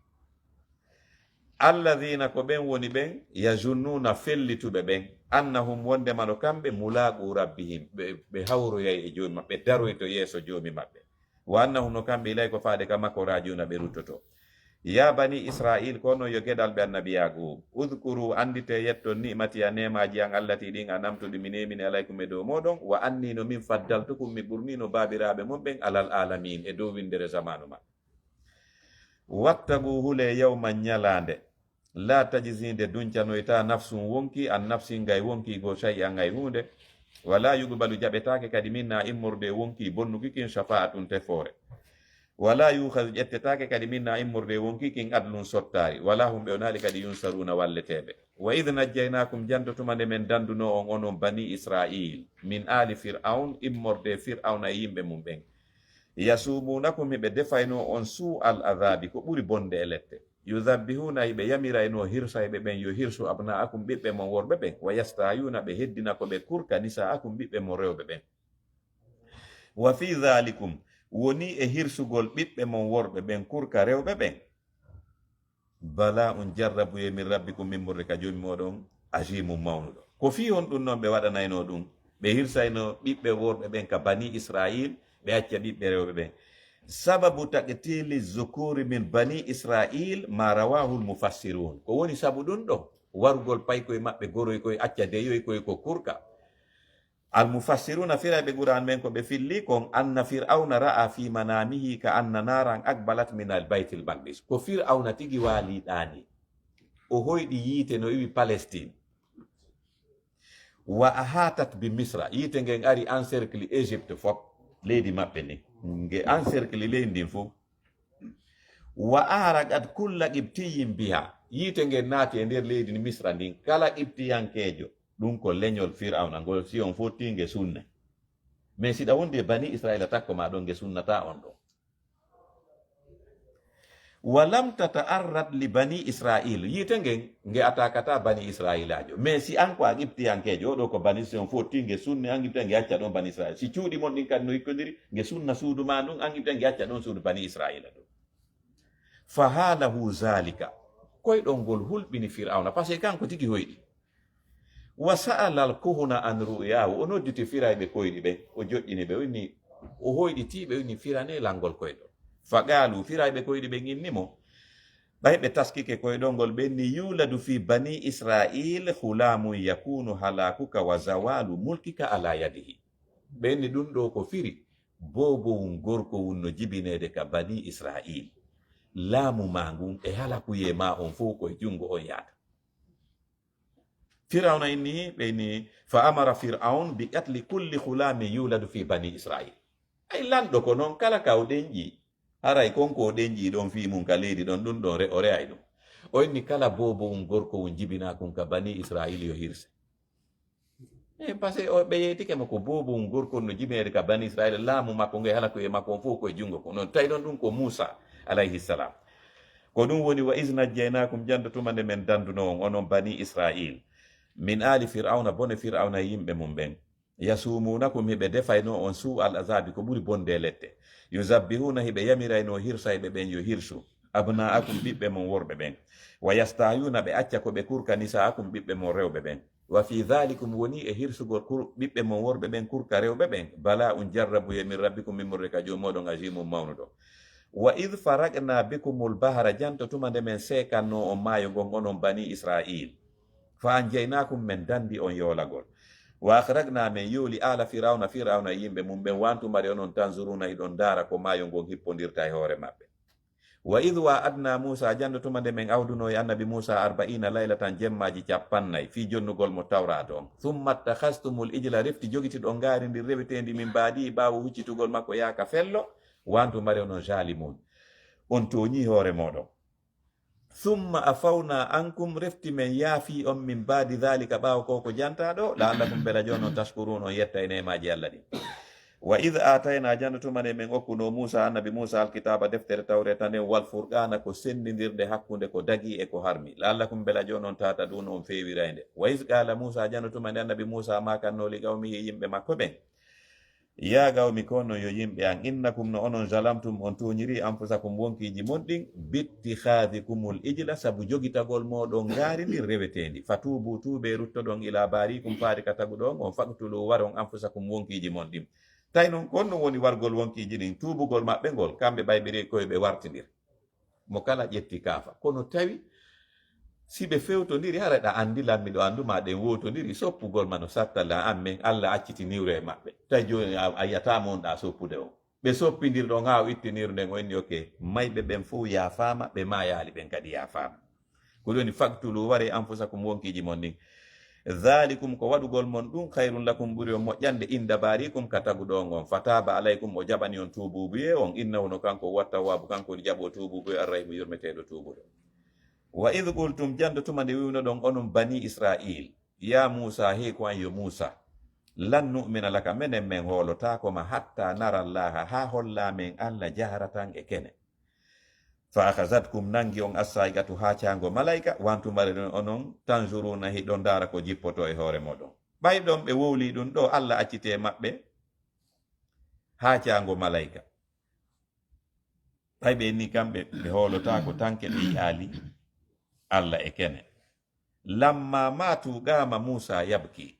Alladhina, ko ɓen woni ɓen, yazunnuna, fellituɓe ɓen, annahum, wondema no kamɓe, mulaqu rabbihim, ɓe, ɓe hawroyay e joomi maɓɓe, ɓe daroyto yeeso joomi maɓɓe. Wa annahum, no kamɓe, ilay, ko faade ka makko, rajiuna, ɓe ruttoto. Ya bani Israil, ko non yo geɗalɓe annabi Yaqub, udhkuru, andite, yetton, ni'mati, a neemaji an, allati, ɗin, an'amtu, ɗi mi neemini, alaykum, e dow moɗon, wa anni, no min faddaltukum, mi ɓurnino baabiraaɓe mon ɓen, alal alamin, e dow winndere zamanu maɓɓe. Wattaqu, hule, yawman, ñalaande, la tajzi, nde duncanoyta, nafsun, wonki, an nafsin, ngay wonki goo, shay'an, hay huunde, wala yuqbalu, jaɓetaake kadi, minha, immorde e wonki bonnuki kin, shafa'atun, tefoore, wala yukhadhu, ƴettetaake kadi, minha, immorde e wonki kin, adlun, sottaari, wala hum, ɓe onaali kadi, yunsaruna, walleteeɓe. Wa idh najjaynakum, janto tuma nde men dandunoo on, onon bani Israil, min ali Fir'aun, immorde Fir'auna e yimɓe mum ɓen. Yasumunakum, hiɓe defaynoo on, su'al adhabi, ko ɓuri bonde e lette. Yudhabbihuna, hiɓe yamiraynoo hirsayɓe ɓen yo hirsu, abna'akum, ɓiɓɓe mon worɓe ɓen. Wa yastahiyuna, ɓe heddina ko ɓe kurka, nisa'akum, ɓiɓɓe mon rewɓe ɓen. Wa fi dhalikum, woni e hirsugol ɓiɓɓe mon worɓe ɓen kurka rewɓe ɓen, bala'un, jarrabuyee, min rabbikum, immorde ka Joomi mooɗon, azimun, mawnuɗo. Ko fii honɗun non ɓe waɗanaynoo ɗun? Ɓe hirsaynoo ɓiɓɓe worɓe ɓen ka bani Israil, ɓe acca ɓiɓɓe rewɓe ɓen. Sababu taqtili zukuri min bani Israil ma rawahul mufassirun. Ko woni sabu ɗun ɗon? Warugol paykoy maɓɓe goroy koy, acca deyoy koy ko kurka. Al mufassiruna, firayɓe Qur'an men, ko ɓe filli kon, anna Fir'auna ra'a fi manamihi ka anna naran aqbalat min al Baytil Maqdis. Ko Fir'auna tigi waali ɗaani. O hoyɗi yiite no iwi Palestine. Wa ahatat bi Misra. Yiite ngen ari encercle Égypte fop. Leydi maɓɓe ni. Nge encercle leydi ndin fof. Wa ahraqat kulla qibtiyyin biha. Yiite ngen naati e nder leydi Misra ndin. Kala qibtiyankeejo. Ɗum ko leñol Fir'awna ngol, si on fotti nge sunne. Mais si ɗa wondi e bani Israila takko ma ɗon, nge sunnata on ɗon. Wa lam tata'arrad li bani Israil. Yiite ngen, nge atakata bani Israilaajo. Mais si an ko a qibtiyankeejo, o ɗo ko bani, si on fotti nge sunne, an qibta nge acca ɗon bani Israil. Si cuuɗi mon ɗin kadi no ikkodiri, nge sunna suudu ma ndun, an qibta nge acca ɗon suudu bani Israila ɗon. Fa halahu zalika. Koyɗol ngol hulɓini Fir'awna, parce que kanko tigi hoyɗi. Wa sa'ala al kuhuna an ru'yahu, o nodditi firayɓe koyɗi ɓen, o joƴƴini ɓe, o inni, o hoyɗiti ɓe, o inni, "Firane langol koyɗol." Fa qalu, firayɓe koyɗi ɓen inni mo, ɓay ɓe taskike koyɗol ngol, ɓe inni, "Yuladu fi bani Israil ghulamun yakunu halakuka wa zawalu mulkika ala yadihi." Ɓe inni, "Ɗum ɗo ko firi, boobowun gorkowun no jibineede ka bani Israil. Laamu ma ngun e halakuyee ma on fow ko e jungo on yaata." Firawna inni, ɓe inni, fa amara Fir'aun bi qatli kulli ghulamin yuladu fi bani Israil. Ay lanɗo ko non kala ka o ɗenƴi, haray kon ko o ɗenƴi ɗon fii mun ka leydi ɗon, ɗum ɗon re-, o re'ay ɗum. O inni kala boobowun gorkowun jibinaa kun ka bani Israil yo hirse. Eh, parce que o, ɓe yeytike mo ko boobowun gorkowun no jibineede ka bani Israil, laamu makko ngu e halakuyee makko on fow ko e jungo ko non. Tawi ɗon ɗum ko Musa alayhi salam. Ko ɗum woni, wa iz najjaynakum, janto tuma nde men danduno on, onon bani Israil, min ali Fir'auna, bone Fir'auna e yimɓe mum ɓen. Yasumunakum, hiɓe defaynoo on, su'al azabi, ko ɓuri bonde e lette. Yuzabbihuna, hiɓe yamiraynoo hirsayɓe ɓen yo hirsu. abna'akum, ɓiɓɓe mon worɓe ɓen. Wa yastahyuna, ɓe acca ko ɓe kurka, nisa'akum, ɓiɓɓe mon rewɓe ɓen. Wa fi dhalikum, woni e hirsugol kur-, ɓiɓɓe mon worɓe ɓen kurka rewɓe ɓen, bala'un, jarrabuye, min rabbikum, min murre ka Joomi mooɗon, azimum, mawnuɗo. Wa idh faraqna bikumul bahra, janto tuma nde men seekanno on maayo ngon, onon Bani Israil. Fa anjaynakum, men dandi on yoolagol. Wa akhrajna, men yooli, ala Firawna, Firawna e yimɓe mum ɓen, wa antum, ari onon, tanzuruna, hiɗon ndaara ko maayo ngon hippondirta e hoore maɓɓe. Wa idh wa'adna Musa, janto tuma nde men awduno e Annabi Musa, arba'ina laylatan, jemmaaji cappannayi, fii jonnugol mo Tawraata on. Thumma ittakhadhtumul ijla, refti jogitiɗon ngaari ndin reweteendi, min ba'dihi, ɓaawo huccitugol makko, yaaka fello, wa antum, ari onon, zalimun, on tooñii hoore mooɗon. Thumma afawna ankum, refti men yaafii on, min ba'di dhalika, ɓaawo ko ko jantaa ɗoo, la'allakum, mbela jooni on, tashkuruna, on yettay neemaaji Alla ɗin. Wa idh atayna, janto tuma nde men okkuno Musa, Annabi Musa, alkitaba, deftere Tawreeta nden, wal furqana, ko senndindirde hakkunde ko dagii e ko harmi, la'allakum, mbela jooni on, tahtaduna, on feewiray nde. Wa idh qala Musa, janto tuma nde Annabi Musa maakanno li qawmihi, yimɓe makko ɓen, ya qawmi, ko onon yo yimɓe an, innakum, no onon, zalamtum, on tooñirii, anfusakum, wonkiiji mon ɗin, bittikhadhikumul ijla, sabu jogitagol mooɗon ngaari ndin reweteendi. Fatuubu, tuubee, ruttoɗon, ila baarikum, faade ka taguɗo on, on, faqtulu, waron, anfusakum, wonkiiji mon ɗin. Tawi non ko honɗum woni wargol wonkiiji ɗin, tuubugol maɓɓe ngol, kamɓe ɓay ɓe rewi koye ɓe wartindir. Mo kala ƴetti kaafa. Kono tawi si ɓe fewtondiri, hara ɗa anndi lan, miɗo anndu ma, ɗen wootondiri, soppugol ma no satta lan, an men, Alla acciti niwre e maɓɓe. Tawi jooni a, a yi'ataa mo wonɗaa soppude on. Ɓe soppindiri ɗon haa o itti niwre nden, o inni, ok, mayɓe ɓen fow yaafaama, ɓe maayaali ɓen kadi yaafaama. Ko ɗum woni, faqtulu, waree, anfusakum, wonkiiji mon ɗin. Dhalikum, ko waɗugol mon ɗum, khayrun lakum, ɓuri on moƴƴande, inda baarikum, ka taguɗo on on. Fataaba alaykum, o jaɓani on tuubuubuyee on, innahu, no kanko, huwa tawwaabu, kanko woni jaɓo tuubuubuyee, arrahimu, yurmeteeɗo tuubuɗo. Wa idh qultum, janto tuma nde wi'unoɗon onon Bani Israil, ya Muusa, hey ko an yo Muusa, lan nu'mina laka, menen men hoolotaako ma, hatta nara Allaha, haa hollaa men Alla, jaharatan, e kene. Fa akhazatkum, nangi on, assaa'iqatu, haacaango malayka, wa antum, ari ɗon onon, tanzuruna, hiɗon ndaara ko jippotoo e hoore mooɗon. Ɓay ɗon ɓe wowlii ɗum ɗoo, Alla accitee maɓɓe haacaango malayka. Ɓay ɓe inni kamɓe, ɓe hoolotaako tanke ɓe yi'aali Alla e kene. Lamma maatu, qaama Muusa yabki.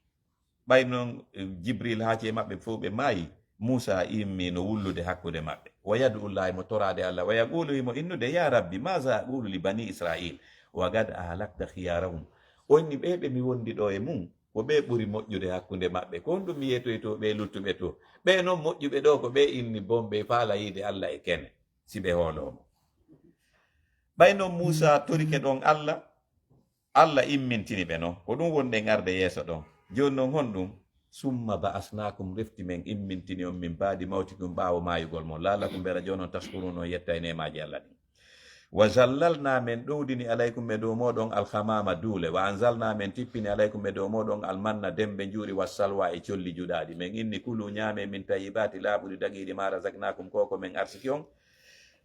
Ɓay non, eh, Jibril haaci e maɓɓe fow ɓe maayi, Muusa immi no wullude hakkunde maɓɓe. Wa yad'u Llaha, himo toraade Alla. Wa yaqulu, himo innude, ya Rabbi, maza aqulu li bani Israil, wa qad ahlakta khiyarahum. O inni, ɓee ɓe mi wondi ɗoo e mum, ko ɓee ɓuri moƴƴude hakkunde maɓɓe. Ko honɗum mi yetoytoo ɓee luttuɓe too? Ɓee non moƴƴuɓe ɗoo, ko ɓee inni bon, ɓe faala yiide Alla e kene, si ɓe hooloo mo. Ɓay non Muusa torike ɗon Alla, Alla immintini ɓe non. Ko ɗum wonɗen arde yeeso ɗon. Jooni non honɗum? Summa ba'asnakum, refti men immintini on, min ba'di mawtikum, ɓaawo maayugol mon. La'allakum, mbela jooni on, tashkuruna, on yettay neemaaji Alla ɗin. Wa zallalna, men ɗowdini, alaykum, e dow mooɗon, alhamama, duule. Wa anzalna, men tippini, alaykum, e dow mooɗon, almanna, dembe njuuri, wa salwa, e colli juɗaaɗi. Men inni, kulu, ñaame, min tayyibati, laaɓuɗi, dagiiɗi, ma razaqnakum, ko ko men arsiki on.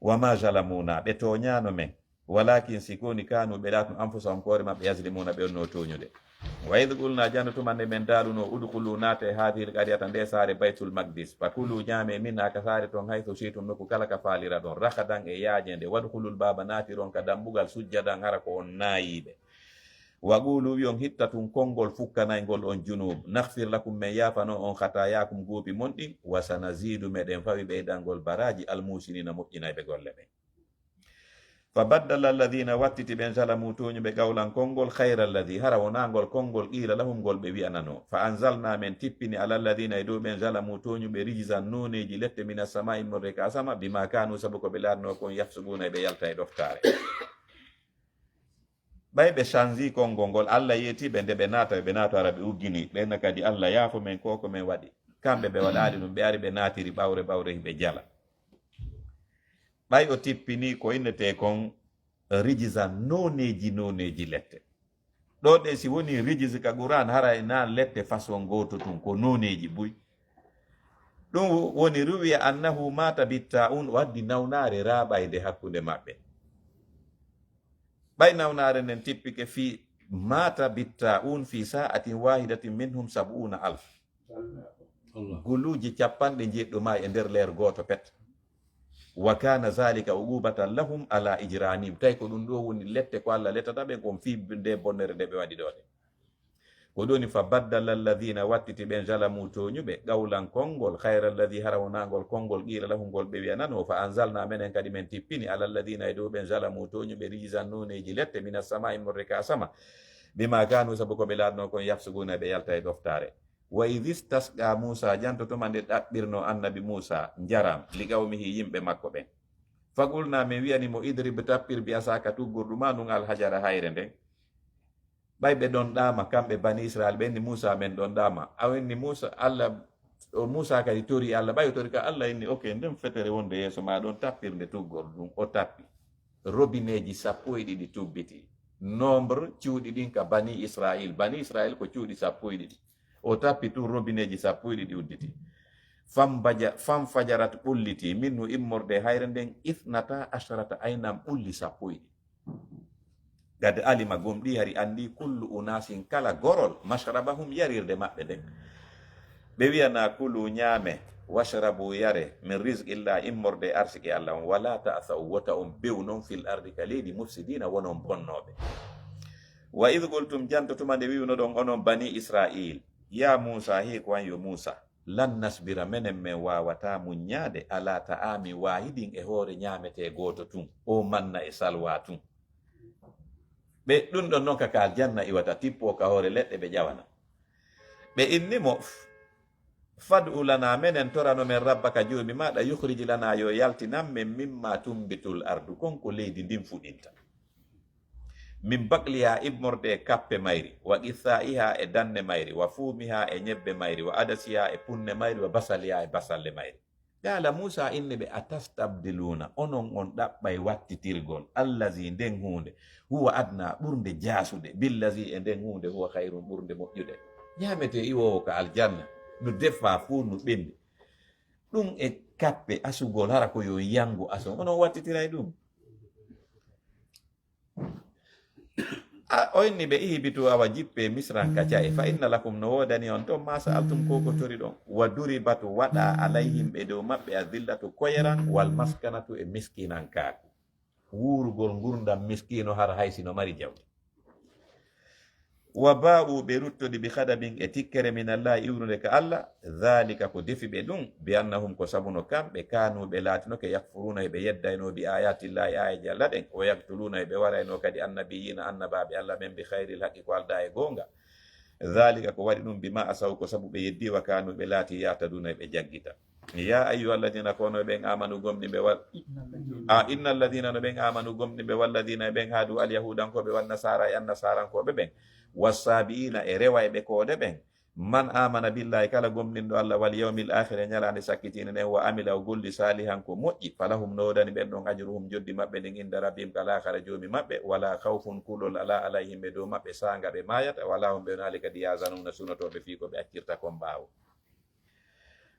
Wa ma zalamuna, ɓe tooñaano men. Walakin, si ko woni, kanu, ɓe laatno, anfusahum, koore maɓɓe, yazlimuna, ɓe wonno tooñude. Wa idh qulna, janto tuma nde men daaluno, udkhulu, naate, hadhihi alqaryata, nde saare, Baytul Maqdis. Fakulu, ñaame, minha, ka saare ton, haythu shi'tum, nokku kala ka faaliraɗon, ragadan, e yaajeende. Wadkhulul baaba, naatiron ka dambugal, sujjadan, hara ko on naayiiɓe. Wa qulu, wi'on, hittatun, konngol fukkanaygol on junub. Naghfir lakum, men yaafano on, khatayakum, guupi mon ɗin. Wa sanazidu, meɗen fawi ɓeydangol baraaji, almuhsinina, moƴƴinayɓe golle ɓen. Fa baddala alladhina, wattiti ɓen, zalamu, tooñuɓe, qawlan, konngol, khayra alladhi, hara wonaa ngol konngol, qila lahum, ngol ɓe wi'ananoo. Fa anzalna, men tippini, ala alladhina, e dow ɓen, zalamu, tooñuɓe, rijzan, nooneeji lette, mina samaa'i, immorde ka asama, bima kanu, sabu ko ɓe laatnoo kon, yafsuquna, e ɓe yalta e ɗoftaare. Ɓay ɓe change konngol ngol, Alla yeeti ɓe nde ɓe naata, ɓe naata, hara ɓe uggini. Ɓen kadi, Alla yaafo men ko ko men waɗi. Kamɓe ɓe waɗaali ɗum, ɓe ari ɓe naatiri ɓawre ɓawre, ɓe jala. Ɓay o tippini ko innetee kon rijzan, nooneeji nooneeji lette. Ɗoo ɗe si woni rijzi ka Qur'an, haray na lette façon gooto tun, ko nooneeji buy. Ɗum woni, ruwiya annahu mata bitta'un, o addi nawnaare raaɓayde hakkunde maɓɓe. Ɓay nawnaare nden tippike, fi mata bitta'un fi sa'atin wahidatin minhum sab'una alf. Allah. Guluuji cappanɗe njeeɗiɗo maayi e nder leer gooto pet. Wa kana zalika uqubatan lahum ala ijramihim. Tawi ko ɗum ɗo woni lette ko Allah lettata ɓen on fii nde bonnere nde ɓe waɗi ɗo ɗe. Ko ɗum woni fa baddala alladhina wattiti ɓen zalamu tooñuɓe, qawlan konngol, khayra alladhi hara wonaa ngol konngol qila lahum ngol ɓe wiyanano, fa anzalna menen kadi men tippini ala alladhina e dow ɓen zalamu tooñuɓe rijzan nooneeji lette mina samaa'i immorde ka sama. Bima kanu sabu ko ɓe laatno kon yafsuguna ɓe yalta e ɗoftaare. Wa idh istasqa Musa janto tuma nde ɗaɓɓirno annabi Musa njaram li qawmihi yimɓe makko ɓen. Fa qulna men wiyani mo idrib tappir bi asaka tuggordu ma ndun al hajara hayre nden. Ɓay ɓe ɗon ɗaama, kamɓe Bani Israil, ɓe inni Muusa, men ɗon ɗaama. A inni Muusa, Allah, o Muusa kadi tori Allah, ɓay o tori ka Allah inni, ok, nden fetere wonde yeeso ma ɗon, tappir nde tuggordu ɗum. O tappi. Robineeji sappo e ɗiɗi tubbiti. Nombre cuuɗi ɗin ka Bani Israil. Bani Israil ko cuuɗi sappo e ɗiɗi. O tappi tun robineeji sappo e ɗiɗi udditi. Fambaja-, fanfajarat ɓulliti, minhu immorde hayre nden, ithnata ashrata aynan ɓulli sappo e ɗiɗi. Qad alima gomɗi hari anndi kullu unasin kala gorol mashrabahum yarirde maɓɓe nden. Ɓe wiyana kulu ñaame, washrabu yare, min rizqillah immorde arsike Allah on, wala ta'thaw wota on bew non fil ardi ka leydi mufsidina wonon bonnooɓe. Wa idh qultum janto tuma nde wiwnoɗon onon bani Israil, ya Musa, hee ko an yo Musa, lan nasbira menen men wawata muññaade ala ta'ami wahidin e hoore ñaamete gooto tun, o manna e salwa tun. Ɓe ɗum ɗon non ka, ka aljanna iwata, tippo ka hoore leɗɗe ɓe ƴawana. Ɓe inni mo, f-, fad'u lana, menen torano men rabbaka joomi maɗa, yukhrij lana, yo yaltinan men mimma tumbitul ardu, kon ko leydi ndin fuɗinta. Min baqliha immorde e kappe mayri, wa qithaiha e danne mayri, wa fumiha e ñebbe mayri, wa adasiha e punne mayri, wa basaliha e basalle mayri. Qala Musa inni ɓe, atastabdiluna, onon on ɗaɓɓay wattitirgol, allazi, nden huunde, huwa adna, ɓurnde jaasude, billazi, e nden huunde, huwa khayrun, ɓurnde moƴƴude. Ñaamete iwowo ka aljanna, no defa fuu no ɓendi. Ɗum e kappe asugol, hara ko yo yangu ason, onon wattitiray ɗum. A, o inni ɓe, ihbitu, awa jippe Misran ka ca'e, fa inna lakum, no woodani on ton ma sa'altum, ko ko toriɗon. Wa duribat, waɗa, alayhim, e dow maɓɓe, adillatu, koyeran, wal maskanatu, e miskinankaaku. Wuurugol ngurndan miskino har hay sino mari jawdi. Wa ba'u, ɓe ruttodi, bi ghadabin, e tikkere, min Allah, iwrude ka Allah, dhalika, ko defi ɓe ɗum, bi annahum, ko sabuno kamɓe, kanu, ɓe laatinoke, yakfuruna, e ɓe yeddayno, bi ayatillahi, aayeeje Allah ɗen, wa yaktuluna, e ɓe warayno kadi, annabiyina, annabaaɓe Allah ɓen, bi ghayril haqqi, ko aldaa e goonga. Dhalika, ko waɗi ɗum, bima asaw, ko sabu ɓe yeddi, wa kanu, ɓe laati, ya'taduna, e ɓe jaggita. Ya ayyuhalladhina, ko onon ɓen, amanu, gomɗimɓe, wal-, a, innalladhina, no ɓen, amanu, gomɗimɓe, walladhina, e ɓen, hadu, alyahudankooɓe, wannasaara, e annasaarankooɓe ɓen, wassaabiina, e rewayɓe koode ɓen, man amana billahi, kala gomɗinɗo Allah, wal yawmil akhir, e ñalaande sakkitiinde nden, wa amila, o golli, salihan, ko moƴƴi, falahum, no woodani ɓen ɗon, ajruhum, joddi maɓɓe ndin, inda rabbihim, ka laakara joomi maɓɓe, wala khawfun, kulol alaa, alayhim, e dow maɓɓe, saanga ɓe maayata, wala hum, ɓe wonaali kadi, yahzanuna, sunotooɓe fii ko ɓe accirta kon ɓaawo.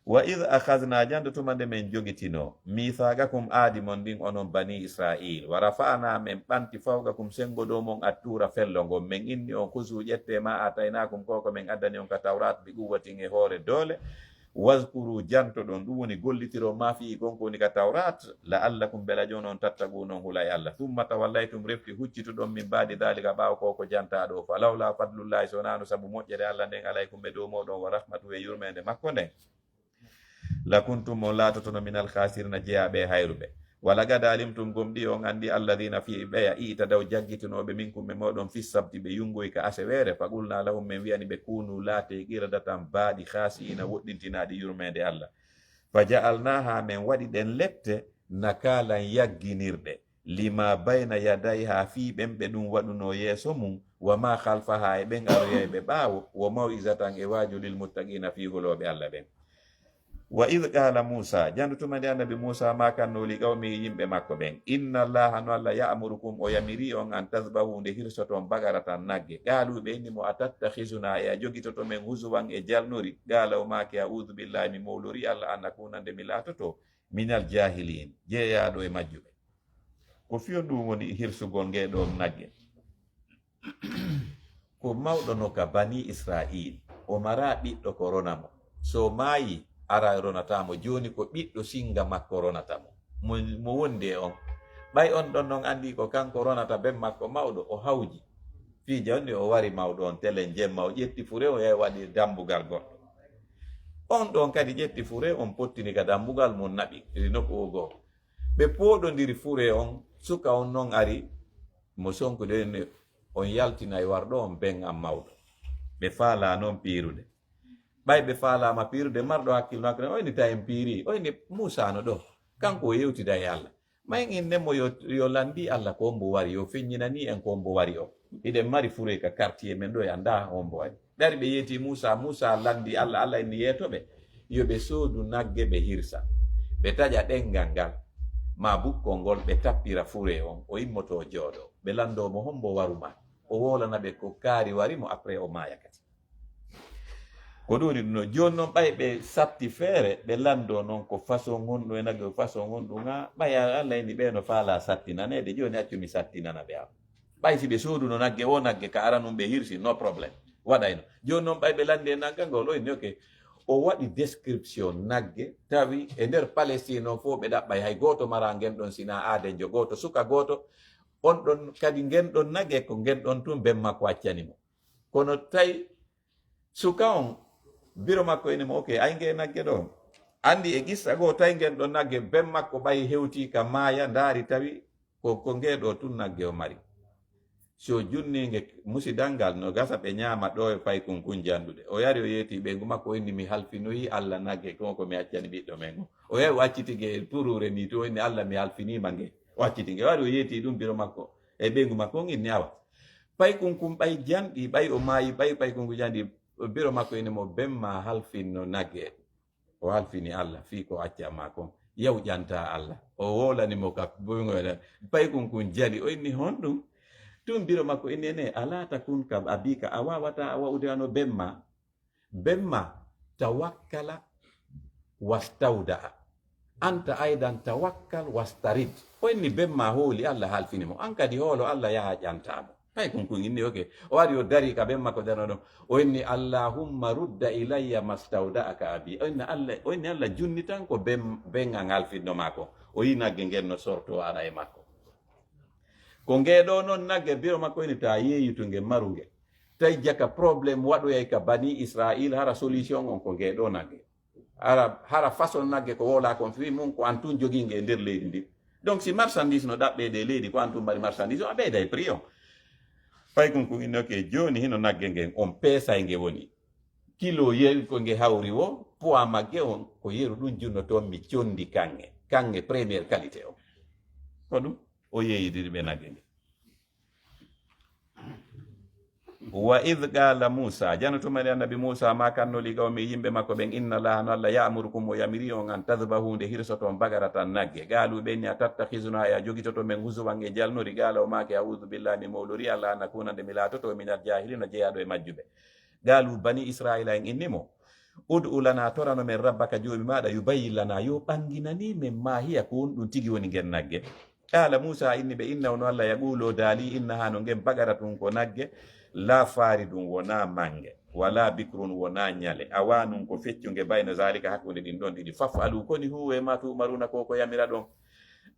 Wa idh akhadhna, janto tuma nde men jogitino, mithaqakum, aadi mon ndin, onon bani Israil, wa rafa'na, men ɓanti, fawqakum, senngo dow mon, attuura, fello ngon, men inni on, khuzu, ƴette, ma ataynakum, ko ko men addani on ka Tawrat, bi quwwatin, e hoore doole, wadhkuru, jantoɗon, ɗum woni gollitiron, ma fihi, kon ko woni ka Tawrat, la'allakum, bela jonon, tattaquna, on hula e Allah. Thumma tawallaytum, refti huccituɗon, min ba'di dhalika, ɓaawo ko ko janta ɗo, fa lawla fadlullahi, so wonano sabu moƴƴere Allah nden, alaykum, e dow moɗon, wa rahmatuhu, e yurmende makko nden, lakuntum, on laatotono, minal khasirina, jeyaaɓe e hayruɓe. Wa laqad alimtum, gomɗi on anndi, alladhina, fii ɓeya, i'tadaw, jaggitinooɓe, minkum, e moɗon, fi sabti, ɓe yungoyi ka aseweere, fa qulna lahum, men wi'ani ɓe, kunu, laatee, qiradatan, baaɗi, khasi'ina, woɗɗintinaaɗi yurmeende Allah. Fa ja'alnaha, men waɗi ɗen lette, nakalan, yagginirɗe, lima bayna yadayha, fii ɓen ɓe ɗum waɗunoo yeeso mum, wa ma khalfaha, e ɓen aroyayɓe ɓaawo, wa maw'izatan, e waaju, lil muttaqina, fii hulooɓe Allah ɓen. Wa idh qala Musa, janto tuma nde annabi Musa maakanno li qawmihi, yimɓe makko ɓen, inna Allaha, no Allah, ya'murukum, o yamiri on, an tadhbahu, nde hirsoton, baqaratan, nagge. Qaalu, ɓe inni mo, atattakhizuna, e a jogitoto men, huzuwan, e jalnori? Qala, o maaki, a'udhu billahi, mi mowlori Allah, an akuna, nde mi laatoto, minal jahilin, jeeyaaɗo e majjuɓe. Ko fiyon ɗum woni hirsugol ngee ɗoo nagge. Ko mawɗo no ka Bani Israil, o maraa ɓiɗɗo ko rona mo. So maayi, ara ronata mo. Jooni ko ɓiɗɗo singa makko ronata mo. mo, mo wondi e on. Ɓay on ɗon non anndi ko kanko ronata ben makko mawɗo, o hawji. Fii jawndi o wari mawɗo on telen jemma, o ƴetti fure, o yahi waɗi dambugal goɗɗo. On ɗon kadi ƴetti fure, on pottini ka dambugal mum naɓi, iri nokku o goo. Ɓe pooɗondiri fure on, suka on non ari, mo sonkude on, on yaltinay warɗo on ben an mawɗo. Ɓe faalaa non piirude. Ɓay ɓe faalaama piirude, marɗo hakkil no hakkil, o inni tawi en piiri, o inni Muusaa no ɗo. Kanko o yewtida e Alla. Ma en inne mo yo, yo lanndi Alla ko mbo wari, yo feññinani en ko mbo wari o. Hiɗen mari fure ka quartier men ɗo, ya ndaa on mbo wari. Ɓe ari ɓe yeeti Muusaa, Muusaa lanndi Alla, Alla inni yeeto ɓe. Yo ɓe soodu nagge ɓe hirsa. Ɓe taƴa ɗenngal ngal, maa bukkol ngol, ɓe tappira fure on, o immoto jooɗo. Ɓe lanndo mo hombo waruma. O woolana ɓe ko kaari wari mo, après o maaya kadi. Ko ɗum woni ɗum ɗo. Jooni noon, ɓay ɓe satti feere, ɓe lanndo noon ko façon honɗum e nagge, façon honɗum, haa ɓay Alla inni ɓe no faalaa sattinaneede, jooni accu mi sattinana ɓe am. Ɓay si ɓe sooduno nagge, o nagge ka aranun ɓe hirsi, no problème. Waɗayno. Jooni noon, ɓay ɓe lanndi e nagge ngol, o inni, ok, o waɗi description nagge, tawi e nder Palestine on fof ɓe ɗaɓɓay, hay gooto maraa ngen ɗon sinaa aadenjo gooto, suka gooto, on ɗon kadi ngen ɗon nagge ko ngen ɗon tun ben makko accani mo. Kono tawi suka on, biro makko ini mo, ok, ay nge nagge ɗo. Anndi e qissa goo, tawi ngen ɗon nagge, ben makko ɓay hewti ka maaya, ndaari tawi ko, ko nge ɗo tun nagge o mari. Si o junni nge musidal ngal, no gasa ɓe ñaama ɗo e paykun kun janɗude. O yari o yeeti ɓeyngu makko, o inni mi halfinoyi Alla nagge kon ko mi accani ɓiɗɗo men on. O yahi o acciti nge e turuure ni tun, o inni Alla mi halfiniima nge. O acciti nge, o ari o yeeti ɗum biro makko. E ɓeyngu makko on inni awa. Paykun kun ɓay janɗi, ɓay o maayi, ɓay paykun kun janɗi, biro makko inni mo ben maa halfinno nagge. O halfini Alla fii ko acca maa kon. Yaw ƴanta Alla. O woolani mo ka boyŋoyla. Paykun kun jali. O inni honɗum? Tun biro makko inni ene, alaa takun ka abiika, a waawataa a wa'ude wano ben maa. Ben maa tawakkala wastawda'a. Anta aydan tawakkal wastarid. O inni ben maa hooli Alla halfini mo. An kadi hoolo Alla yaha ƴanta mo. Paykun kun inni, ok. O ari o dari ka ben makko dano ɗon. O inni, Allahumma rudda ilayya mastawda'aka abi. O inni Alla, o inni Alla junnitan ko ben, ben an halfinno maa ko. O yi nagge ngen no sorto ara e makko. Ko nge ɗo non nagge biro makko inni ta yeeyitu nge maru nge. Tawi jaka problème waɗoyay ka Bani Israil, hara solution on ko nge ɗo nagge. Hara, hara façon nagge ko woola kon fii mun ko an tun jogii nge e nder leydi ndi. Donc si marchandise no ɗaɓɓeede e leydi ko an tun mari marchandise o, a ɓeyday prix on. Paykun kun inni ok, jooni hino nagge ngen on peesay nge woni. Kilo yeru ko nge hawri wo, poids magge on, ko yeru ɗum junnoto mi condi kanŋe. Kanŋe première qualité on. Ko ɗum o yeeyidiri ɓe nagge nge. Wa id qala Musa, jano tuma nde annabi Musa maakanno li qawmi yimɓe makko ɓen, inna Allaha no Allah ya'murukum o yamiri on an tadhbahu nde hirsoton bagaratan nagge. Qaalu ɓe inni a tattakhizuna ya jogitoto men huzuwan e jalnori. Qala o maaki a'udhu billahi mi mawlori Allah an akuna nde mi laatoto minal jahilina jeyaaɗo e majjuɓe. Qaalu bani Israila en inni mo, ud'u lana torano men rabbaka joomi maaɗa yubayyin lana yo ɓanginani men ma hiya ko honɗum tigi woni ngen nagge. Qala Musa inni ɓe innahu no Allah yaqulu o daali innaha no ngen baqaratun ko nagge la faridun wona mange wala bikrun wona ñale awanun ko feccunge bayna zalika hakkunde ɗin ɗon ɗiɗi faf'alu koni huwe ma tu'maruna ko ko yamira ɗon.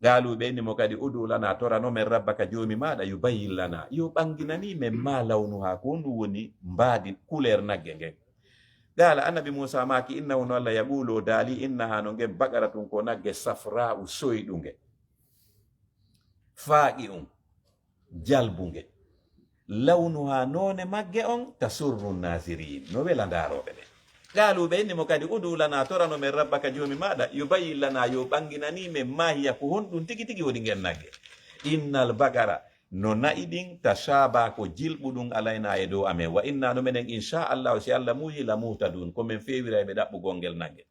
Qaalu ɓe inni mo kadi ud'u lana torano men rabbaka joomi maaɗa yubayyin lana yo ɓanginani men ma lawnuha ko honɗum woni mbaadi couleur nagge ngen. Qala annabi Musa maaki innahu no Allah yaqulu o daali innaha no ngen baqaratun ko nagge safra'u soyɗunge. Faaqi'un jalbunge. Lawnuha noone magge on tasurru nazirin no wela ndaarooɓe ɓe. Qaalu ɓe inni mo kadi ud'u lana torano men rabbaka joomi maaɗa yubayyin lana yo ɓanginani men ma hiya ko honɗum tigi tigi woni ngen nagge. Innal baqara no na'i ɗin tashaba ko jilɓuɗum alayna e dow amen wa inna no menen insha Allahu si Allah muuyi la muhtadun ko men feewirayɓe ɗaɓɓugol ngel nagge.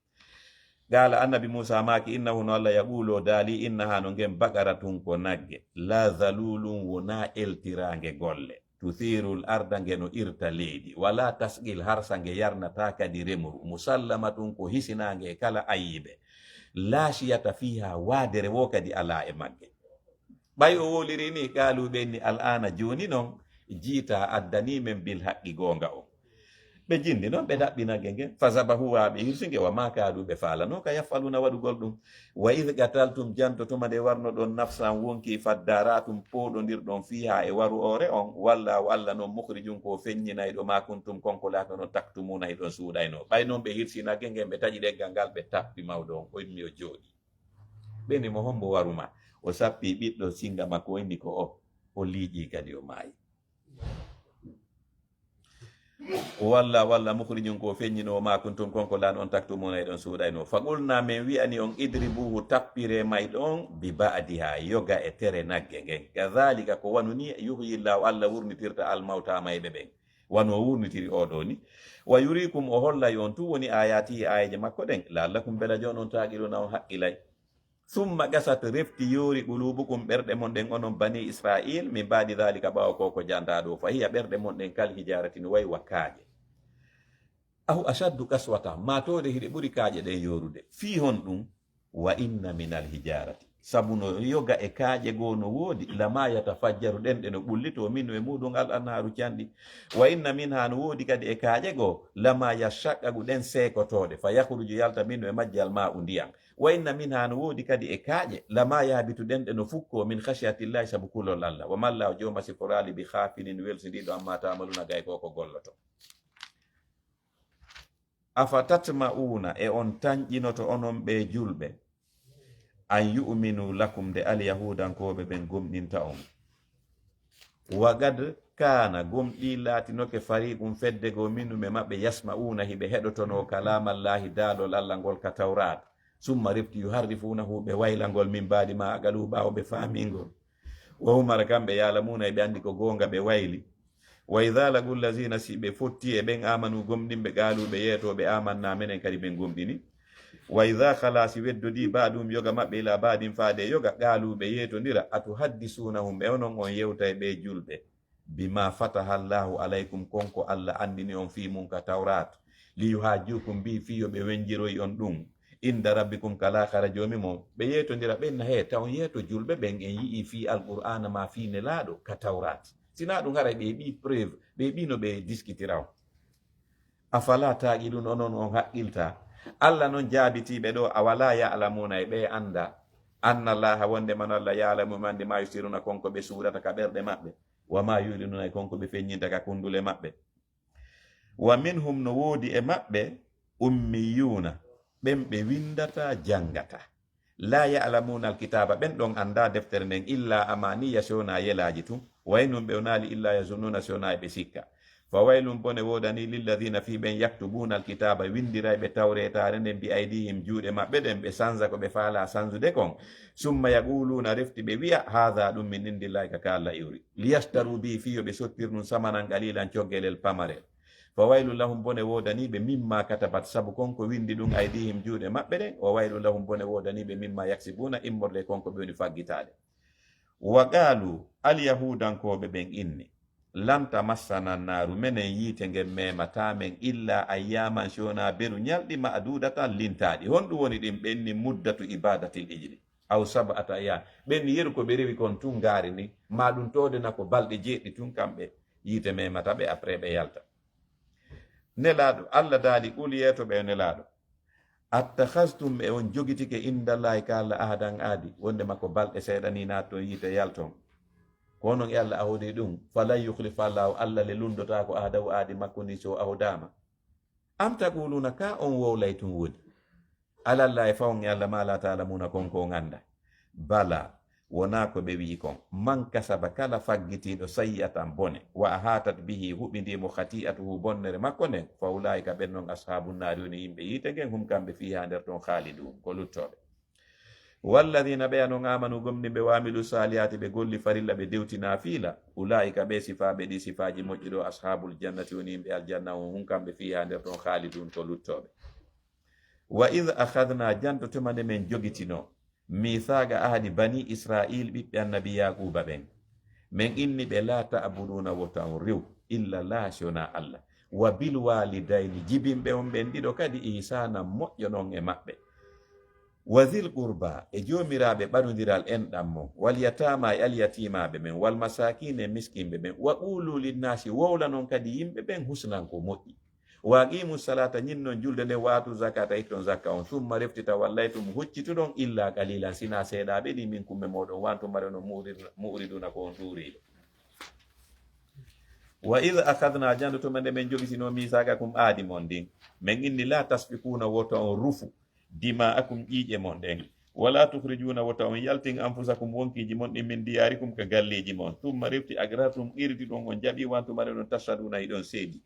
Qala annabi Musa maaki innahu no Allah yaqulu o daali innaha no ngen baqaratun ko nagge la zalulun wona eltirange golle tuthirul arda nge no irta leydi wala tasqil harsa nge yarnata kadi remuru musallamatun ko hisinange e kala ayibe la shiyata fiha waadere wo kadi ala e magge. Ɓay o woliri ni qaalu ɓe inni al'ana jooni non jiita addani men bil haqqi goonga on. Ɓe jindi noon, ɓe daɓɓi nagge ngen. Fa zabahuha, ɓe hirsi nge. Wa ma kaadu, ɓe faalano ka yafaluna waɗugol ɗum. Wa id qataltum, janto tuma nde warnoɗon, nafsan, wonki, faddaratum, pooɗondirɗon, fiha, e waru oore on, wallahu, Allah noon, mukhrijun, ko feññinayɗo, ma kuntum, kon ko laatono, taktumuna, hiɗon suuɗayno. Ɓay noon ɓe hirsi nagge ngen, ɓe taƴi leggal ngal, ɓe tappi mawɗo on, o immi o jooɗi. Ɓe ni mo, hombo waruma? O sappi ɓiɗɗo singa makko, o inni ko o, o liiƴi kadi o maayi. Walla, walla mukhrijun, ko feññinoowo, ma kuntum, kon ko lan on, taktumuna, eɗon suuɗayno. Fa qulna, men wi'ani on, idribuhu, tappire may ɗon, bi ba'diha, yoga e tere nagge ngen. Kadhalika, ko wanu ni, yuhyi Llahu, Allah wurnitirta, al mawta, mayɓe ɓen. Wano o wurnitiri oɗo ni. Wa yurikum, o hollay on tun woni ayatihi, aayeeje makko ɗen, la'allakum, bela jon on, taqiluna, on haqqilay. Summa qasat, refti yoori, qulubukum, ɓerɗe mon ɗen, onon bani Israil, min ba'di dhalika, ɓaawo ko ko janta ɗo, fa hiya, ɓerɗe mon ɗen, kal hijarati, no wayi wa kaaƴe. Aw ashaddu qaswatan, ma towde hiɗe ɓuri kaaƴe ɗen yoorude. Fii honɗum? Wa inna minal hijarati, sabu no yoga e kaaƴe goo no woodi, lama yatafajjaru, ɗen ɗe no ɓullitoo, minhu, e muɗum, al anharu, canɗi. Wa inna minha, no woodi kadi e kaaƴe goo, lama yashaqqaqu, ɗen seekotooɗe, fa yakhruju, yalta, minhu, e majje, al ma'u, ndiyan. Wa inna minha, no woodi kadi e kaaƴe, lama yahbitu, ɗen ɗe no fukkoo, min khashyatillahi, sabu kulol Allah. Wa mallahu, jooma siforaali, bi ghafilin, welsindiiɗo, amma ta'maluna, gay ko ko golloto. Afa tatma'una, e on tanƴinoto onon ɓe julɓe, an yu'minu lakum, nde alyahudankooɓe ɓen gomɗinta on. Wa qad kaana, gomɗii laatinoke, fariqun, fedde goo, minhum, e maɓɓe, yasma'una, hiɓe heɗotonoo, kalamallahi, daalol Allah ngol, ka Tawraat. Summa, refti, yuharrifunahu, ɓe wayla ngol, min ba'di ma aqaluhu, ɓaawo ɓe faamii ngol. Wa hum, hara kamɓe, ya'lamuna, eɓe anndi ko goonga, ɓe wayli. Wa idha laqu allazina, si ɓe fotti e ɓen, amanu, gomɗinɓe, qaalu, ɓe yeeto ɓe, amanna, menen kadi men gomɗini. Wa idha khala, si weddodii, ba'duhum, yoga maɓɓe, ila ba'din, faade e yoga, qaalu, ɓe yeetondira, atuhaddisunahum, e onon on yewtay ɓe julɓe, bima fataha Allahu alaykum, kon ko Allah anndini on fii mun ka Tawraat, li yuhajjukum bihi, fii yo ɓe wenjiroy on ɗum, inda rabbikum, ka laakara Joomi mon. Ɓe yeetondira, ɓen na, he, taw on yeeto julɓe ɓen, en yi'ii fii Alqur'aana maa fii Nelaaɗo ka Tawraat. Si naa ɗum, haray ɓe heɓii preuve, ɓe heɓii no ɓe diskitira on. Afala taqilun, onon on haqqilta? Allah non jaabitiiɓe ɗo, awala ya'lamuna, e ɓe annda, anna Allaha, wonde man Allah, ya'lamu, mo anndi, ma yusirruna, kon ko ɓe suuɗata ka ɓerɗe maɓɓe, wa ma yu'linuna, e kon ko ɓe feññinta ka kundule maɓɓe. Wa minhum, no woodi e maɓɓe, ummiyuna, ɓen ɓe winndata, janngata. La ya'lamuna alkitaba, ɓen ɗon annda deftere nden, illa amaniya, si wona yelaaji tun. Wa in hum, ɓe wonaali, illa yazunnuna, si wona e ɓe sikka. Fa waylun, bone woodani, lilladhina, fii ɓen, yaktubuna alkitaba, winndirayɓe tawreetaare nden, bi aydihim, juuɗe maɓɓe ɗen, ɓe sanza ko ɓe faala sanzude kon. Summa yaquluna, refti ɓe wi'a, hadha, ɗum min indillahi, ka ka Allah iwri. Liyashtaru bihi, fii yo ɓe sottir ɗum, samanan qalilan, coggelel pamarel. Fa waylun lahum, bone woodanii ɓe, mimma katabat, sabu kon ko winndi ɗum, aydihim, juuɗe maɓɓe ɗen. Wa waylun lahum, bone woodanii ɓe, mimma yaksibuna, immorde kon ko ɓe woni faggitaade. Wa qaalu, alyahuudankooɓe ɓen inni, lan tamassana naaru, menen yiite ngen meemataa men, illa ayyaaman, si wonaa beru ñalɗi, ma'duudatan, lintaaɗi. Honɗum woni ɗin? Ɓe inni muddatu ibaadatil ijli, aw sab'ata ayyaam. Ɓe inni yeru ko ɓe rewi kon tun ngaari ni, maa ɗum toodena ko balɗe jeeɗiɗi tun kamɓe yiite meemata ɓe, après ɓe yalta. Nelaaɗo, Allah daali, qul, yeeto ɓe, yo Nelaaɗo, attakhaztum, e on jogitike, indallahi, ka Allah, ahadan, ahdi, wonde makko balɗe seeɗa ni naatton yiite yalton? Ko onon e Allah ahodi ɗum? Falan yukhlifa Allahu, Allah le lunndotaako, ahdahu, ahdi makko ndin, si o ahodaama. Am taquluna, ka on wowlay tun woni? Alallahi, fawon e Allah, ma la ta'lamuna, kon ko on annda. Bala, wonaa ko ɓe wi'i kon. Man kasaba, kala faggitiiɗo, sayyi'atan, bone, wa ahatat bihi, huɓindii mo, khati'atuhu, bonnere makko nden, fa ulaa'ika, ɓen non, ashaabun naari, woni yimɓe yiite ngen, hum, kamɓe, fiihaa, nder ton, khaalidun, ko luttooɓe. Walladhina, ɓeya non, amanu, gomɗinɓe, wa amilu saalihaati, ɓe golli farilla, ɓe dewti naafiila, ulaa'ika, ɓe sifaaɓe ɗi sifaaji moƴƴi ɗo, ashaabul jannati, woni yimɓe aljanna on, hum, kamɓe, fiihaa, nder ton, khaalidun, ko luttooɓe. Wa idh akhadna, janto tuma nde men jogitino, mithaaqa ahdi bani Israil, ɓiɓɓe annabi Yaquuba ɓen. Men inni ɓe, la ta'buduna, wota on rew, illa Allah, si wonaa Allah. Wa bil walidayni, jibinɓe on ɓen ɗiɗo kadi, ihsanan, moƴƴonon e maɓɓe. Wa dhil qurba, e joomiraaɓe ɓadondiral enɗan mon, wal yatama, e alyatimaaɓe ɓen, wal masakin, e miskinɓe ɓen, wa qulu linnaasi, wowlanon kadi yimɓe ɓen, husnan, ko moƴƴi. Wa aqimu salata, ñinnon julde nden, wa atu zakata, itton zakka on, summa refti tawallaytum, huccituɗon, illa qalilan, sina seeɗaɓe ni, minkum e moɗon, wa antum mare non mu'riduna, mu'riduna, ko on ɗuuriɗo. Wa id akhadna, janto tuma nde min jogisino, misaqakum, aadi mon ndin, min inni, la tasfikuna, wota on rufu, dima'akum, ƴiiƴe mon ɗen, wala tukhrijuna, wota on yaltin, anfusakum, wonkiji mon ɗin, min diyarikum, ka galleji mon, summa refti aqrartum, qirdiɗon on jaɓi, wa antum mare non tashhaduna, hiɗon seedi.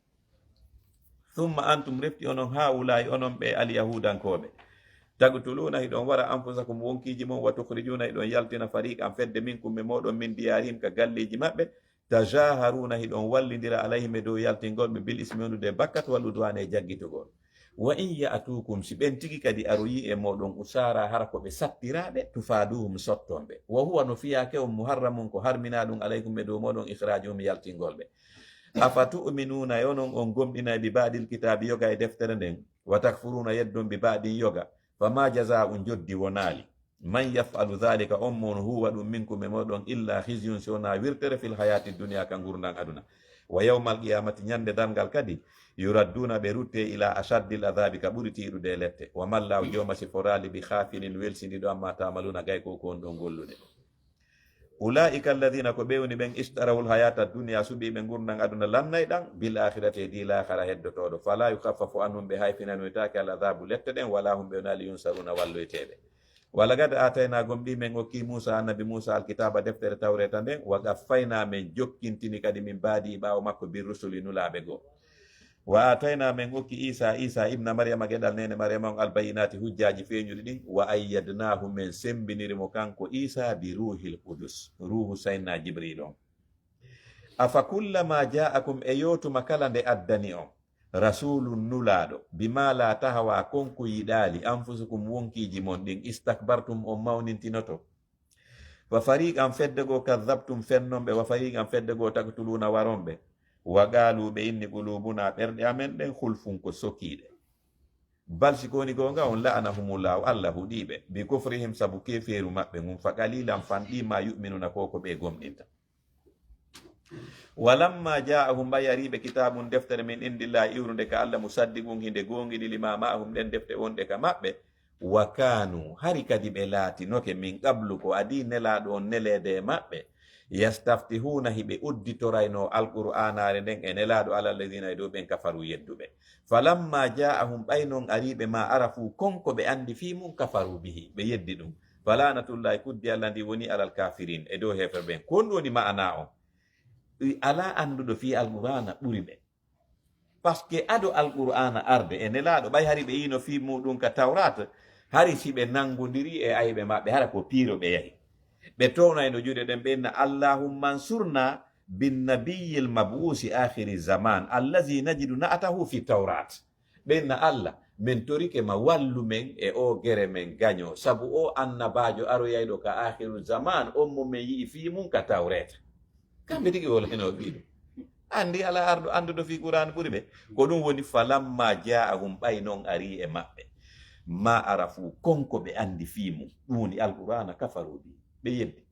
Summa antum, refti onon, haulai, onon ɓe alyahudankooɓe, taqtuluna, hiɗon wara, anfusakum, wonkiji mon, wa tukhrijuna, hiɗon yaltina, fariqan, fedde, minkum, e moɗon, min diyarihim, ka galleji maɓɓe, tajaharuna, hiɗon wallidira, alayhim, e dow yaltingol ɓe, bil ismi, wondude e bakkat, wal udwana, e jaggitugol. Wa in ya'tukum, si ɓen tigi kadi aroyi e moɗon, usara, hara ko ɓe sattiraɓe, tufaduhum, sotton ɓe. Wa huwa, no fiyake on, muharramun, ko harmina ɗum, alaykum, e dow moɗon, ikhrajuhum, yaltingol ɓe. Afa tu'minuna, e onon on gomɗinay, bi ba'dil kitabi, yoga e deftere nden, wa takfuruna, yeddon, bi ba'din, yoga. Fama jaza'un, joddi wonaali, man yaf'alu dhalika, on mo on huwa ɗum, minkum, e moɗon, illa khizyun, si wona wirtere, fil hayati dunya, ka ngurndan aduna. Wa yawmal qiyamati, ñande darngal kadi, yuradduna, ɓe rutte, ila ashaddil adhabi, ka ɓuri tiiɗude e lette. Wa mallahu, jooma siforaali, bi khafilin, welsindiɗo, amma ta'maluna, gay ko ko on ɗon gollude. Ulaika alladhina, ko ɓe woni ɓen, ishtarawul hayata dunya, suɓi ɓe ngurndan aduna lannay ɗan, bil akhirati, e di laakhara heddotooɗo. Fala yukhaffafu anhum, ɓe hayfinanoytaake, al adhabu, lette ɗen, wala hum, ɓe wonaali, yunsaruna, walloyteeɓe. Wa laqad atayna, gomɗi men okki Musa, annabi Musa, al kitaba, deftere Tawreta nden, wa qaffayna, men jokkintini kadi, min baadi, ɓaawo makko, bir rusuli, nulaaɓe goo. Wa atayna, men okki Isa, Isa ibna Maryama, geɗal nene Maryama on, al bayyinati, hujjaaji feeñuɗi ɗin, wa ayyadnahu, men sembiniri mo kanko Isa, bi ruhil qudus, ruhu saynaa Jibril on. Afa kullama ja'akum, e yo tuma kala nde addani on, rasulun, nulaaɗo, bima la tahwa, kon ko yiɗaali, anfusukum, wonkiji mon ɗin, istakbartum, on mawnintinoto. Wa fariqan, fedde goo, kadhabtum, fennon ɓe, wa fariqan, fedde goo, taqtuluna, waron ɓe. Wa qalu, ɓe inni, qulubuna, ɓerɗe amen ɗen, khulfun, ko sokiiɗe. Bal, si ko woni goonga on, la'anahumullahu, Allah huɗiiɓe, bi kufrihim, sabu keefeeru maɓɓe ngun, fa qalilan, fanɗi, ma yu'minuna, ko ko ɓe gomɗinta. Walamma ja'ahum, ɓay ariiɓe, kitabun, deftere, min indillahi, iwrunde ka Allah, musaddiqun, hinde goongini, lima ma'ahum, ɗen defte wonɗe ka maɓɓe, wa kanu, hari kadi ɓe laatinoke, min qablu, ko adii Nelaaɗo on neleede e maɓɓe, yastaftihuna, hiɓe udditoraynoo Alqur'aanaare nden e Nelaaɗo, ala alladhina, e dow ɓen, kafaru, yedduɓe. Falamma ja'ahum, ɓay non ariiɓe, ma arafu, kon ko ɓe andi fii mun, kafaru bihi, ɓe yeddi ɗum. Falanatullahi, kuddi Allah ndi woni alal kafirin, e dow heeferɓe ɓen. Ko honɗum woni ma'ana on? Alaa annduɗo fii Alqur'aana ɓuri ɓe. Parce que ado Alqur'aana arde e Nelaaɗo, ɓay hari ɓe yiino fii muɗum ka Tawrat, hari si ɓe nanngondirii e ayɓe maɓɓe, hara ko piiro ɓe yahi. Ɓe townayno juuɗe ɗen, ɓe inna, "Allahumma ansurna bin nabiyyil mab'usi akhiri zaman, allazi najidu na'atahu fi Tawrat." Ɓe inna, "Allah, men torike ma, wallu men e o gere men gaño, sabu o annabaajo aroyayɗo ka akhiru zaman, on mo men yi'i fii mun ka Tawreeta." Kamɓe tigi wala hino wi'i ɗum. Andi ala arɗo annduɗo fii Qur'an ɓuri ɓe. Ko ɗum woni, "Falamma ja'ahum", ɓay non ari e maɓɓe, "ma arafu", kon ko ɓe andi fii mum, ɗum woni Alqur'ana, "kafaru bi", ɓe yeddi.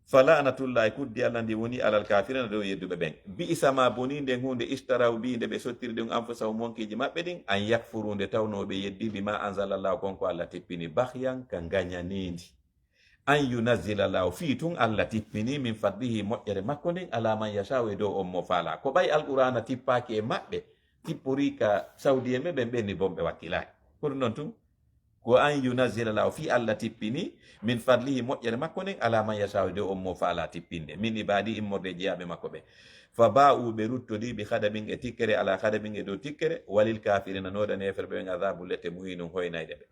"Falanatullahi", kuddi Allah ndi woni alal kafirina, dow yedduɓe ɓen. "Bi'sa ma", boni nden huunde, "ishtaraw", bi nde ɓe sottiri ɗum, "anfusahum", wonkiiji maɓɓe ɗin, "an yakfuru", nde tawnoo ɓe yeddi, "bima anzalallahu", kon ko Allah tippini, "baghyan", ka ngañaniindi. "An yunazzila Allahu", fii tun Allah tippini, "min fadlihi", moƴƴere makko nden, "ala man yasha'u", e dow on mo faala. Ko ɓay Alqur'ana tippaaki e maɓɓe, tippori ka Saudi en ɓe, ɓen ɓenni bon ɓe wakkilaaki. Ko ɗum ɗon tun. Ko "an yunazzila Allahu", fii Allah tippini, "min fadlihi", moƴƴere makko nden, "ala man yasha'u", e dow on mo faala tippinde, "min ibadi", immorde e jeyaaɓe makko ɓe. "Fa ba'u", ɓe ruttodi, "bi khadabin", e tikkere, "ala khadabin", e dow tikkere, "walil kafirina", noodani heeferɓe ɓen, "adhabu", lette, "muhinun", hoynayɗe ɓe.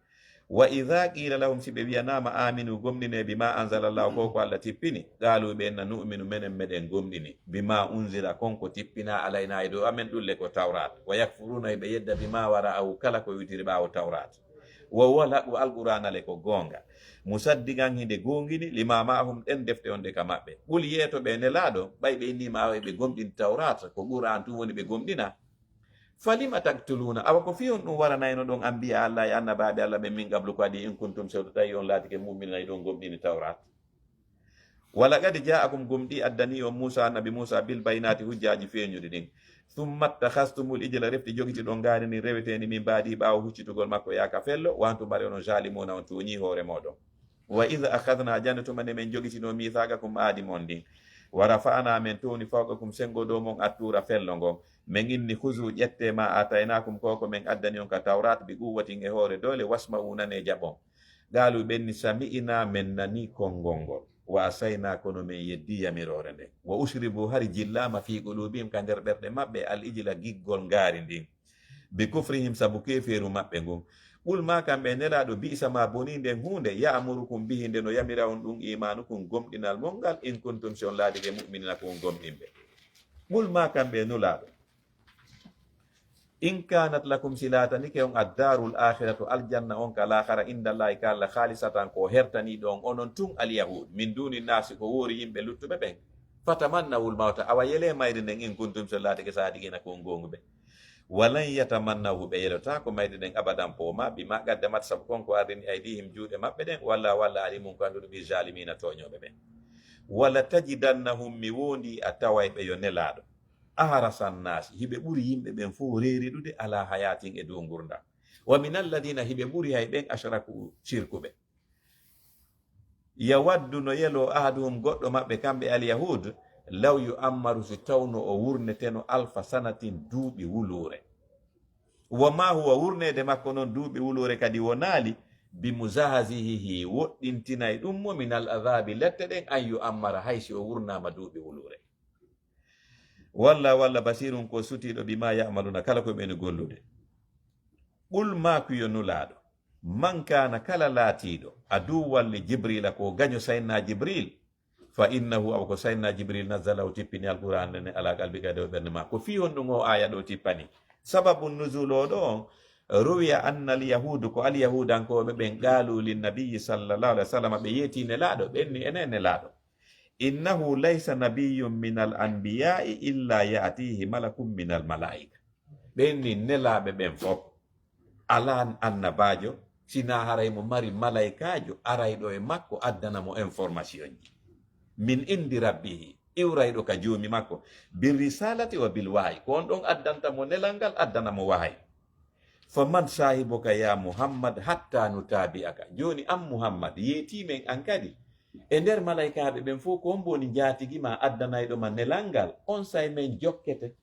"Wa idha qila lahum", si ɓe wi'anaama, "aminu", gomɗine, "bima anzala Allahu", ko ko Allah tippini, "qalu", ɓe inna, "nu'minu", menen meɗen gomɗini, "bima unzila", kon ko tippina, "alayna", e dow amen, ɗum le ko Tawrat. "Wa yakfuruna", ɓe yedda, "bima wara'ahu", kala ko witiri ɓaawo Tawrat. "Wa huwa al-haqqu", Alqur'ana le ko goonga. "Musaddiqan", hinde goongini, "lima ma'ahum", ɗen defte wonɗe ka maɓɓe. "Qul", yeeto ɓe, Nelaaɗo, ɓay ɓe inni ma ɓe gomɗini Tawrat, ko Qur'an tun woni ɓe gomɗina. "Falima taqtuluna", awa ko fii honɗum waranayno ɗon "anbiya Allahi", annabaaɓe Allah ɓen, "min qablu", ko adii, "in kuntum", so tawi on laatike, "mu'minina", hiɗon gomɗini Tawrat. Wa laqad jaa'akum, gomɗii addanii on Muusaa, Annabi Muusaa, bil bayyinaati, hujjaaji feeñuɗi ɗin. Summa ittakhastumul ijla, refti jogiti ɗon ngaari ndin reweteendi min ba'dihi, ɓaawo huccitugol makko yaaka fello, wa antum, ɓari onon, zaalimuuna, on tooñii hoore mooɗon. Wa idh akhadhnaa, jannde tuma nde men jogitinoo, miithaaqakum, aadi mon ndin. Wa rafa'naa, men towni, fawqakum, senngo dow mon, at-tuura, fello ngon. Men inni, khudhu, ƴettee, maa aataynaakum, ko ko men addani on ka Tawraat, bi quwwatin, e hoore doole, wasma'u, nanee, jaɓon. Qaalu, ɓe inni, sami'naa, men nanii konngol ngol. Wa asaynaa, kono men yeddii yamiroore nden. Wa ushribu, hari jillaama, fii quluubihim, ka nder ɓerɗe maɓɓe, al ijla, giggol ngaari ndin. Bi kufrihim, sabu keefeeru maɓɓe ngun. Qul, maa kan ɓe, Nelaaɗo, bi'sa maa, bonii nden huunde, ya'murukum bihi, nde no yamira on ɗum, iimaanukum, gomɗinal mon ngal, in kuntum, si on laatike, mu'miniina, ko on gomɗinɓe. Qul, maa kan ɓe, Nulaaɗo, in kaanat lakum, si laatanike on, ad-daarul aakhiratu, aljanna on ka laakara, inda Allaahi, ka Alla, khaalisatan, ko hertaniiɗo on onon tun, al-yahuud, min duuni naasi, ko woori yimɓe luttuɓe ɓen, fatamannawul mawta, awa yelee mayri nden, in kuntum, si on laatike, saadiqiina, ko on goonguɓe. Walan yatamannawhu, ɓe yelotaako mayri nden abadan, poomaa, bimaa qaddamat, sabu kon ko ardini, aydiihim, juuɗe maɓɓe ɗen, wallaahu, Alla, aliimun, ko annduɗo, bi zaalimiina, tooñooɓe ɓen. Wala tajidannahum, mi woondii a taway ɓe, yo Nelaaɗo, ahrasa nnaasi, hiɓe ɓuri yimɓe ɓen fow reeriɗude, alaa hayaatin, e dow ngurndan. Wa min alladiina, hiɓe ɓuri hay ɓen, ashraku, sirkuɓe. Yawaddu, no yeloo, ahaduhum, goɗɗo maɓɓe, kamɓe alyahuud, law yu'ammaru, si tawno o wurneteno, alfa sanatin, duuɓi wuluure. Wa maa huwa, wurneede makko non duuɓi wuluure kadi wonaali, bi muzahzihihi, woɗɗintinay ɗum mo, minal adhaabi, lette ɗen, an yu'ammara, hay si o wurnaama duuɓi wuluure. Wallaahu, Alla, basiirun, ko sutiiɗo, bimaa ya'maluuna, kala ko ɓe woni gollude. Qul, maaku yo Nulaaɗo, man kaana, kala laatiiɗo, aduwwan li Jibriila, ko gaño Sayyidinaa Jibriil, fa innahu, awa ko Sayyidinaa Jibriil, nazzalahu, tippini Alqur'aana nden, alaa qalbika, e dow ɓernde maa. Ko fii honɗum oo aaya ɗoo tippanii? Sababu nuzul oo ɗoo on, ruwiya annal yahuudu, ko alyahuudankooɓe ɓen, qaaluu linnabiyyi sallallaahu alayhi wa sallam, ɓe yeetii Nelaaɗo, ɓe inni, enen Nelaaɗo, innahu laysa nabiyyun minal anbiyaa'i illaa ya'tiihi malakun minal malaa'ika. Ɓen ni nelaaɓe ɓen fof, alaa annabaajo, sinaa haray mo mari malaykaajo arayɗo e makko, addana mo information ji min indi rabbihi, iwrayɗo ka joomi makko, bir risalati wa bil wahayi, ko on ɗon addanta mo nelal ngal, addana mo wahayi. Fa man saahibuka ya Muhammad hatta nutabi'aka? Jooni, an Muhammad, yeetii men an kadi. E nder malaykaaɓe ɓen fof, ko hombo woni njaatigi ma, addanayɗo ma nelal ngal? On say men jokkete.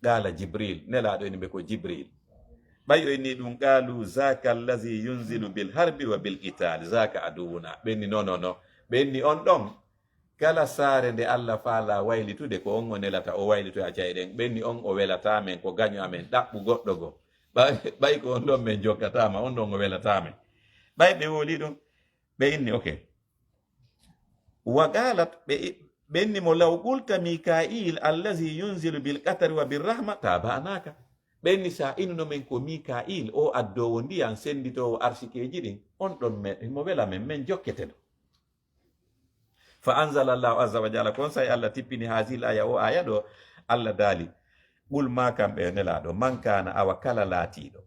Qaala Jibril, nelaaɗo inni ɓe ko Jibril. Ɓay o inni ɗum, qaalu, zaka allazi yunzilu bil harbi wa bil qital, zaka aduwuna. Ɓe inni, non, non, non. Ɓe inni, on ɗon, kala saare nde Allah faala waylitude, ko on o nelata, o waylitoya ca'e ɗen. Ɓe inni, on o welataa men, ko gaño amen, ɗaɓɓu goɗɗo go. Ɓay, ɓay ko on ɗon men jokkataa ma, on ɗon o welataa men. Ɓay ɓe woli ɗum, ɓe inni, ok. Wa qalat, ɓe, ɓe inni mo, law qulta Mika'il allazi yunzilu bil qatri wa bir rahma, tabanaka. Ɓe inni, sa inuno men ko Mika'il, o addoowo ndiyan, sennditoowo arsikeeji ɗin, on ɗon men, mo wela men, men jokkete ɗo. Fa anzala Allahu azza wa jalla, kon say Allah tippini haazihil aaya, o aaya ɗo, Allah daali, qul, ma kamɓe nelaaɗo, man kaana, awa kala laatiiɗo,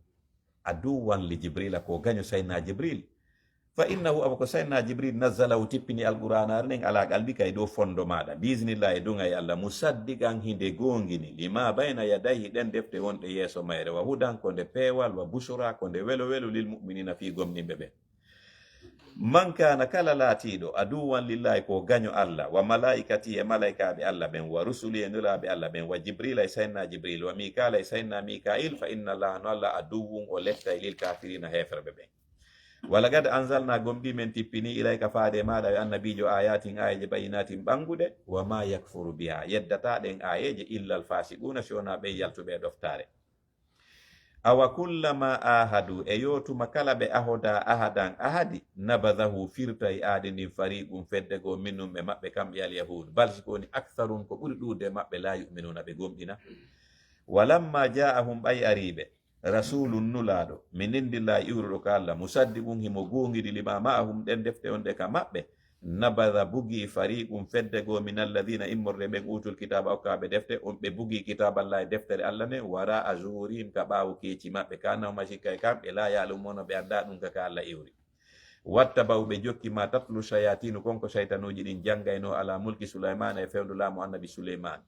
aduwwan li Jibrila, ko gaño Sayyidina Jibril, fa innahu, awa ko Sayyidina Jibril, nazzalahu, tippini Alqur'aanaare nden, ala qalbika, e dow fondo maaɗa, bi iznillah, e duŋay Allah, musaddiqan, hinde goongini, lima bayna yadayhi, ɗen defte wonɗe yeeso mayre, wa hudan, ko nde peewal, wa bushra, ko nde welo-welo, lil mu'minina, fii gomɗinɓe ɓen. Man kaana, kala laatiiɗo, aduwwan lillahi, ko gaño Allah, wa malaa'ikatihi, e malaykaaɓe Allah ɓen, wa rusuli, e nulaaɓe Allah ɓen, wa Jibrila, e Sayyidina Jibril, wa Mikaala, e Sayyidina Mika'il, fa inna Allaha, no Allah, aduwwun, o lettay, lil kaafiriina, heeferɓe ɓen. Wa laqad anzalna, gomɗii men tippinii, ilayka, faade e maaɗa, yo Annabiijo, ayatin, aayeeje, bayyinatin, ɓannguɗe, wa ma yakfuru biha, yeddataa ɗen aayeeje, illa al fasiquuna, si wonaa ɓen yaltuɓe e ɗoftaare. Awa kullama ahadu, e yo tuma kala ɓe ahoda ahadan ahadi, nabadahu, firtay aadi ndin, fariqun, fedde goo, minhum, e maɓɓe kamɓe alyahud, bal si ko woni aktharun, ko ɓuri ɗuuɗude e maɓɓe, la yu'minuna, ɓe gomɗina. Walamma ja'ahum, ɓay arii ɓe, rasulun, nulaaɗo, min indillahi, iwruɗo ka Allah, musaddiqun, himo goongiri, lima ma'ahum, ɗen defte wonɗe ka maɓɓe, nabada, bugi, fariqun, fedde goo, min alladina, immorde ɓen, utul kitaaba, okkaaɓe defte, on ɓe bugi kitaaballahi, deftere Allah nden, wara'a zuhurihim, ka ɓaawo keeci maɓɓe, ka annahum, hasikkay kamɓe, la ya'lamuna, ɓe anndaa ɗum ka, ka Allah iwri. Wattaba'u, ɓe jokki, ma tatlu shayatinu, kon ko shaytanuuji ɗin janngayno, ala mulki Sulaymana, e fewndo laamu annabi Sulayman.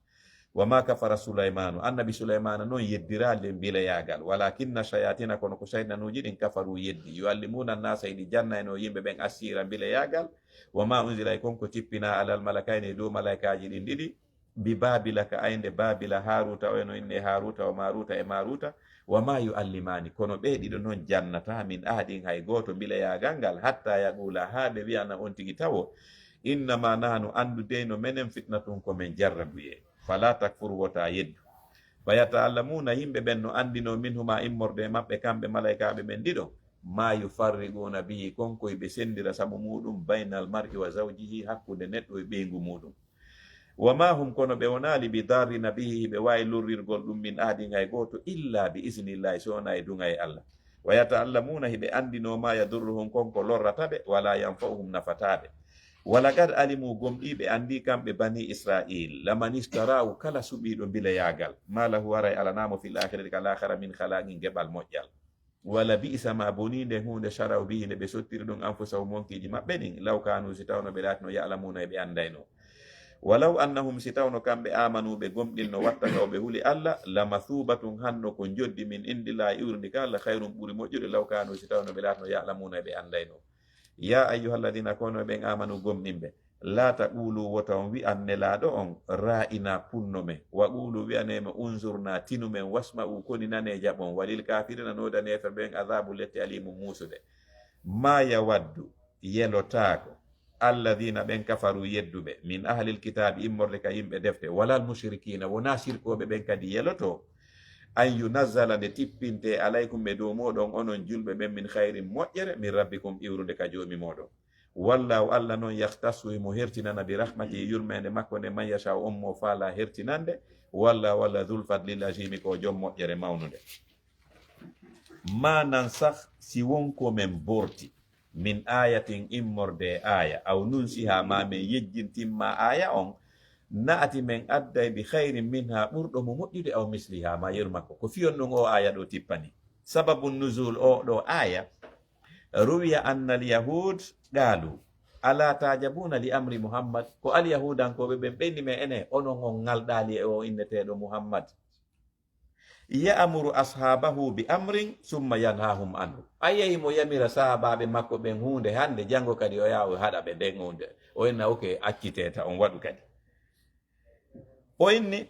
Wa ma kafara Sulaymaanu, annabi Sulaymaana noon yeddiraali nde mbileyaagal, walakinna shayatina, kono ko shaytanuuji ɗin, kafaru, yeddi, yuallimuna annasa, hiɗi jannayno yimɓe ɓen, assiira, mbileyaagal, wa ma unzila, e kon ko tippinaa, alal malakayni, e dow malaykaaji ɗin ɗiɗi, bi Baabila, ka aynde Baabila, Haaruuta, o e no innee Haaruuta, wa Maaruuta, e Maaruuta, wa ma yuallimaani, kono ɓee ɗiɗo noon jannataa, min ahadin, hay gooto, mbileyaagal ngal, hatta yaquula, haa ɓe wi'ana on tigi tawo, innama nahnu, anndu dey no menen, fitnatun, ko men jarrabuyee. Fala takfur, wota yeddu. Fa yata'allamuna, yimɓe ɓen no anndinoo, minhuma, immorde e maɓɓe kamɓe malaykaaɓe ɓen ɗiɗo, ma yufarriquna bihi, kon koy ɓe senndira sabu muuɗum, baynal mar'i wa zawjihi, hakkunde neɗɗo e ɓeyngu muuɗum. Wa ma hum, kono ɓe wonaali, bi darrina bihi, hiɓe waawi lorrirgol ɗum, min ahadin, hay gooto, illa bi isnillahi, so wonaa e duŋayee Alla. Wa yata'allamuna, hiɓe anndinoo, ma yadurruhum, kon ko lorrata ɓe, wala yanfa'uhum, nafataa ɓe. Walaqad alimu, gomɗii ɓe anndii, kamɓe banii Isra'iil, laman ishtaraahu, kala suɓiiɗo mbileyaagal, ma lahu, haray alanaa mo, fil aakhirati, ka laakhara, min khalaqin, geɓal moƴƴal. Wala bi'sa ma, bonii nden huunde, sharaw bihi, nde ɓe sottiri ɗum, anfusahum, wonkiiji maɓɓe ɗin, law kaanu, si tawno ɓe laatino, ya'lamuna, e ɓe anndaynoo. Walaw annahum, si tawno kamɓe, aamanu, ɓe gomɗinno, wattaqaw, ɓe huli Alla, lamathubatun, hanno ko njoddi, min indillahi, iwrundi ka Alla, khayrun, ɓuri moƴƴude, law kaanu, si tawno ɓe laatino, ya'lamuna, e ɓe anndaynoo. Ya ayyuhalladhina, kono ɓen, aamanu, gomɗinɓe, la taqulu, wota on wi'an Nelaaɗo on, ra'ina, punno men, wa qulu, wi'anee mo, unzurna, tinu men, wasma'u, koni nanee, jaɓon, walil kafirina, noodanee heeferɓe ɓen, adhabu, lette, alimun, muusude. Ma yawaddu, yelotaako, alladhina, ɓen, kafaru, yedduɓe, min ahlil kitaabi, immorde ka yimɓe defte, walal mushrikina, wonaa sirkooɓe ɓen kadi yelotoo, an yunazzala, nde tippintee, alaykum, e dow mooɗon, onon julɓe ɓen, min khayrin, moƴƴere, min rabbikum, iwrunde ka Joomi mooɗon. Wallahu, Alla noon, yakhtassu, himo hertinana, bi rahmatihi, yurmeende makko nden, man yasha'u, on mo faalaa hertinande. Wallahu, Alla, dhul fadlil azimi, ko jom moƴƴere mawnunde. Ma nansakh, si won ko men borti, min ayatin, immorde e aaya, aw nunsiha, ma men yejjintin ma aaya on, na'ati, men adday, bi khayrin minha, ɓurɗo mo moƴƴude, aw misliha, ma yeru makko. Ko fii honɗum oo aaya ɗoo tippani? Sababu nuzul oo ɗoo aaya, ruwiya anna al yahud qaalu, ala taajabuna li amri Muhammad, ko alyahudankooɓe ɓen ɓe inni men, enen, onon on ŋalɗaali e oo inneteeɗo Muhammad. Ya'muru ashaabahu bi amrin summa yanhahum anhu. A yehi mo yamira sahaabaaɓe makko ɓen huunde hannde, janngo kadi o yaha o haɗa ɓe nden huunde. O inna, ok, accitee ta, on waɗu kadi. O inni,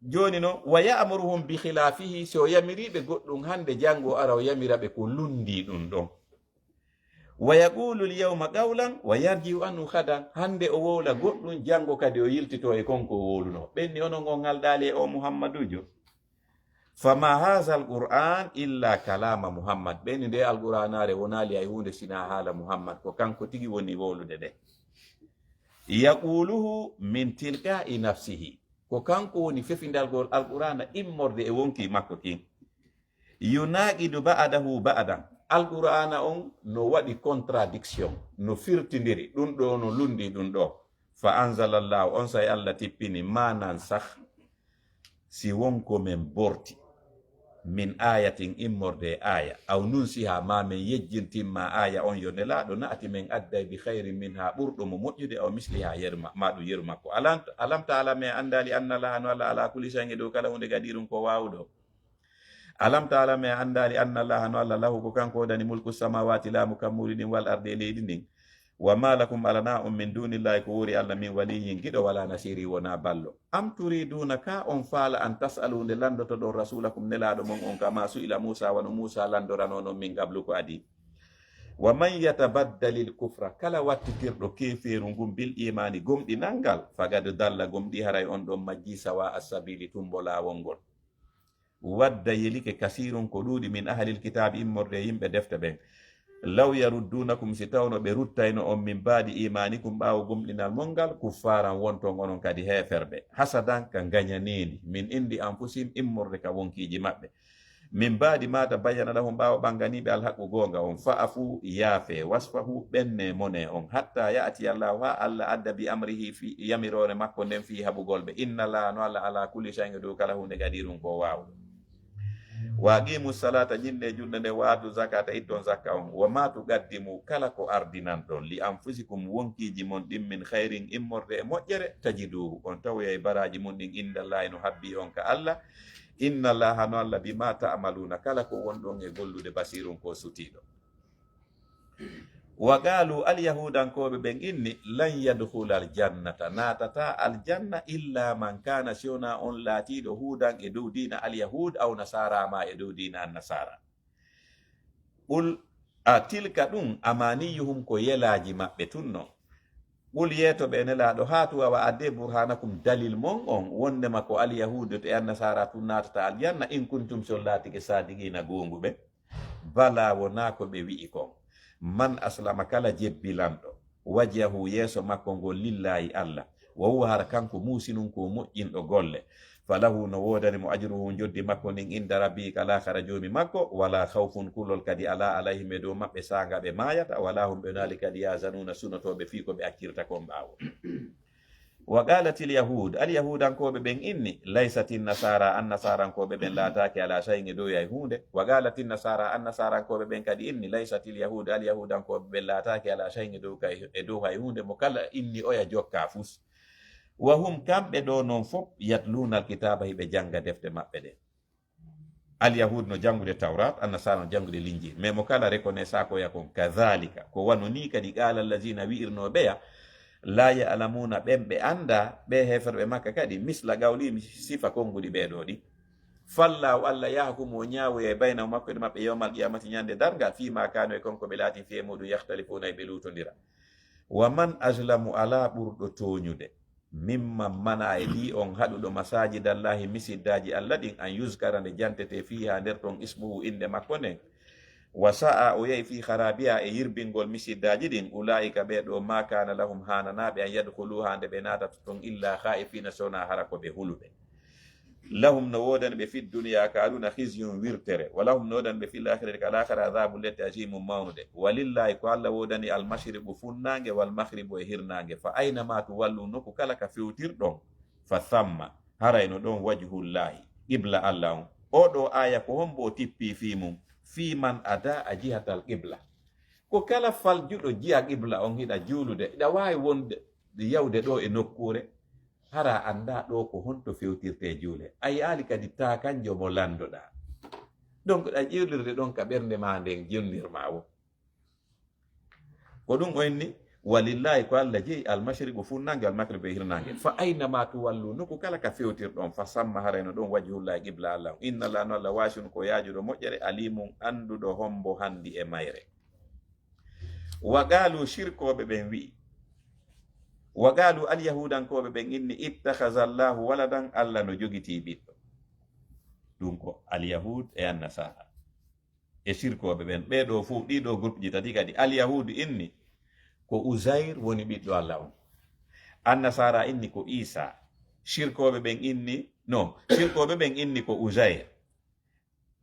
jooni non, wa ya'muruhum bi khilaafihi, si o yamirii ɓe goɗɗum hannde, janngo o ara o yamira ɓe ko lunndii ɗum ɗon. Wa yaqulu al yawma qawlan wa yarji'u anhu ghadan. Hannde o wowla goɗɗum, janngo kadi o yiltitoo e kon ko o wowlunoo. Ɓen ni, onon on ŋalɗaali e oo Muhammaduujo. Fama haza al Qur'an illa kalama Muhammad. Ɓen ni, nde Alqur'aanaare wonaali hay huunde sinaa haala Muhammad. Ko kanko tigi woni wowlude nde. Yaquluhu min tilqa'i nafsihi. Ko kanko woni fefindalgol Alqur'aana immorde e wonkii makko kin. Yunaqidu ba'dahu ba'dan. Alqur'aana on no waɗi contradiction, no firtindiri. Ɗum ɗoo no lunndii ɗum ɗoo. Fa anzalallahu, onsay Alla tippini, ma nansakh, si won ko men borti, min ayatin, immorde e aaya, aw nunsiha, ma men yejjintin ma aaya on, yo Nelaaɗo, na'ati, men adday, bi khayrin minha, ɓurɗo mo moƴƴude, aw misliha, yeru ma, ma ɗum yeru makko. Alam, alam ta'lam, a anndaali, anna Allaha, no Alla, ala kulli shay'in, e dow kala huunde, qadirun, ko waawuɗo. Alam ta'lam, a anndaali, anna Allaha, no Alla, lahu, ko kanko woodani, mulku samawati, laamu kammuuli ɗin, wal ardi, e leydi ndin. Wa ma lakum, alanaa on, min dunillahi, ko woori Alla, min waliyyin, giɗo, wala nasiri, wonaa ballo. Am turiduna, ka on faala, an tas'alu, nde lanndotoɗon, rasulakum, Nelaaɗo mon on, kama su'ila Musa, wano Musa lanndoranoo non, min qablu, ko adii. Wa man yatabaddalil kufra, kala wattitirɗo keefeeru ngun, bil imaani, gomɗinal ngal, faqad dalla, gomɗii haray on ɗon majjii, sawa as-sabili, tumbo laawol ngol. Wadda, yelike, kasiirun, ko ɗuuɗi, min ahlil kitaabi, immorde e yimɓe defte ɓen. Law yaruddunakum, si tawno ɓe ruttayno on, min ba'di imaanikum, ɓaawo gomɗinal mon ngal, kuffaaran, wonton onon kadi heeferɓe. Hasadan, ka ngañaneeli, min indi anfusihim, immorde ka wonkiiji maɓɓe. Min ba'di ma tabayyana lahum, ɓaawo ɓanganiiɓe alhaqqu, goonga on, fa'fu, yaafee, wasfahu, ɓennee, monee on, hatta ya'tiya Allahu, haa Alla adda, bi amrihi, fi, yamiroore makko nden, fii haɓugol ɓe. Inna Allaha, no Alla, ala kulli shay'in, e dow kala huunde, qadirun, ko waawuɗo. Wa aqimu salata, jinne julde nde, wa atu zakata, itton zakka on. Wa ma tuqaddimu, kala ko ardinan ɗon, li anfusikum, wonkiiji mon ɗin, min khairin, immorde e moƴƴere, tajiduhu, on tawoyay baraaji mun ɗin, indallahi, no habbi on ka Allah. Inna Allaha, no Allah, bima ta'maluna, kala ko wonɗon e gollude, basirun, ko sutiiɗo. Wa qalu, alyahudankooɓe ɓen inni, lan yadkhula aljannata, naatata aljanna, illa man kana, si wona on laatiiɗo hudan e dow diina alyahud, aw nasara, ma e dow diina annasara. Qul, a tilka ɗum, amaniyuhum, ko yelaaji maɓɓe tun non. Qul, yeeto ɓe, Nelaaɗo, haatu, awa addee, burhanakum, dalil mon on, wondema ko alyahudu e annasara tun naatata aljanna, in kuntum, si on laatike, sadiqina, goonguɓe. Bala, wonaa ko ɓe wi'i kon. Man aslama, kala jebbilanɗo, wajhahu, yeeso makko ngon, lillahi, Allah, wa huwa, hara kanko, muhsinun, ko moƴƴinɗo golle, falahu, no woodani mo, ajruhu, njoddi makko ndin, inda rabbihi, ka laakara joomi makko, wala khawfun, kulol kadi alaa, alayhim, e dow maɓɓe, saanga ɓe maayata, wala hum, ɓe naali kadi, yahzanuna, sunotooɓe fii ko ɓe accirta kon ɓaawo. Wa qalatil yahud, alyahudankooɓe ɓen inni, laysatin nasara, annasarankooɓe ɓen laataaki ala shay'in e dow hay huunde. Wa qalatin nasara, annasarankooɓe ɓen kadi inni, laysatil yahud, alyahudankooɓe ɓen laataaki ala shay'in e dow kay, e dow hay huunde. Mo kala inni oya jokka fus. Wa hum, kamɓe ɗo non fof, yatluna alkitaba, hiɓe jannga defte maɓɓe ɗen. Alyahud no janngude Tawrat, annasara no janngude Linjil. Mais mo kala reconnaissant ko ya kon, kadhalika, ko wano ni kadi, qala allazina, wi'irnooɓe ya, la ya'lamuna, ɓen ɓe annda, ɓe heeferɓe Makka kadi, misla qawlihim, sifa konguɗi ɓee ɗoo ɗi. Fallahu, Allah, yahkumu, o ñaawoyay, baynahum, hakkunde maɓɓe, yawmal qiyamati, ñande darngal, fima kanu, e kon ko ɓe laati, fiye muɗum, yakhtalifuna, e ɓe luutondira. Wa man azlamu, alaa ɓurɗo tooñude, mimman mana, e ɗi on haɗuɗo, masajidallahi, misiddaaji Allah ɗin, an yuzkara, nde jantete, fiha, nder ton, ismuhu, innde makko nden, wa sa'a, o yahi, fi kharabiha, e yirbingol misiddaaji ɗin, ulaika, ɓee ɗoo, ma kana lahum, haananaa ɓe, an yadkhuluha, nde ɓe naatata ton, illa khaifina, si wonaa hara ko ɓe huluɓe. Lahum, no woodani ɓe, fi dunya, ka aduna, khizyun, wirtere, wa lahum, no woodani ɓe, fil akhirati, ka laakara, adhabun, lette, azimun, mawnude. Walillahi, ko Allah woodani, al mashriqu, funnaange, wal maghribu, e hirnaange. Fa aynama tuwallu, nokku kala ka fewtirɗon, fa thamma, haray no ɗon, wajhullahi, qibla Allah on. Oo ɗoo aaya, ko hombo o tippi fii mun? Fii man adaa jihatal qibla. Ko kala faljuɗo jiha qibla on, hiɗa juulude, hiɗa waawi wonde, yawde ɗoo e nokkuure, hara a anndaa ɗoo ko honto fewtirtee juule. A yi'aali kadi taakanjo mo lanndoɗaa. Donc, ɗa juulirde ɗon ka ɓernde maa nden jonnirmaa woo. Ko ɗum o inni, walillahi, ko Allah jeyi, al mashriqu, funnaange, wal maghribu, e hirnaange. Fa aynama tuwallu, nokku kala ka fewtirɗon, fa samma, haray no ɗon, wajhullahi, qibla Allah. Inna Allah, no Allah, wasi'un, ko yaajuɗo moƴƴere, alimun, annduɗo hombo hanndi e mayre. Wa qaalu, shirkooɓe ɓen wi'i, wa qaalu, alyahuudankooɓe ɓen inni, ittakhaza Allahu waladan, Allah no jogitii ɓiɗɗo. Ɗum ko alyahuud e annasaara. E shirkooɓe ɓen, ɓee ɗoo fof, ɗii ɗoo groupe ji tati kadi, alyahuudu inni ko Uzayr woni ɓiɗɗo Allah on. Annasaara inni ko Iisa. Shirkooɓe ɓen inni, no, shirkooɓe ɓen inni ko Uzayr.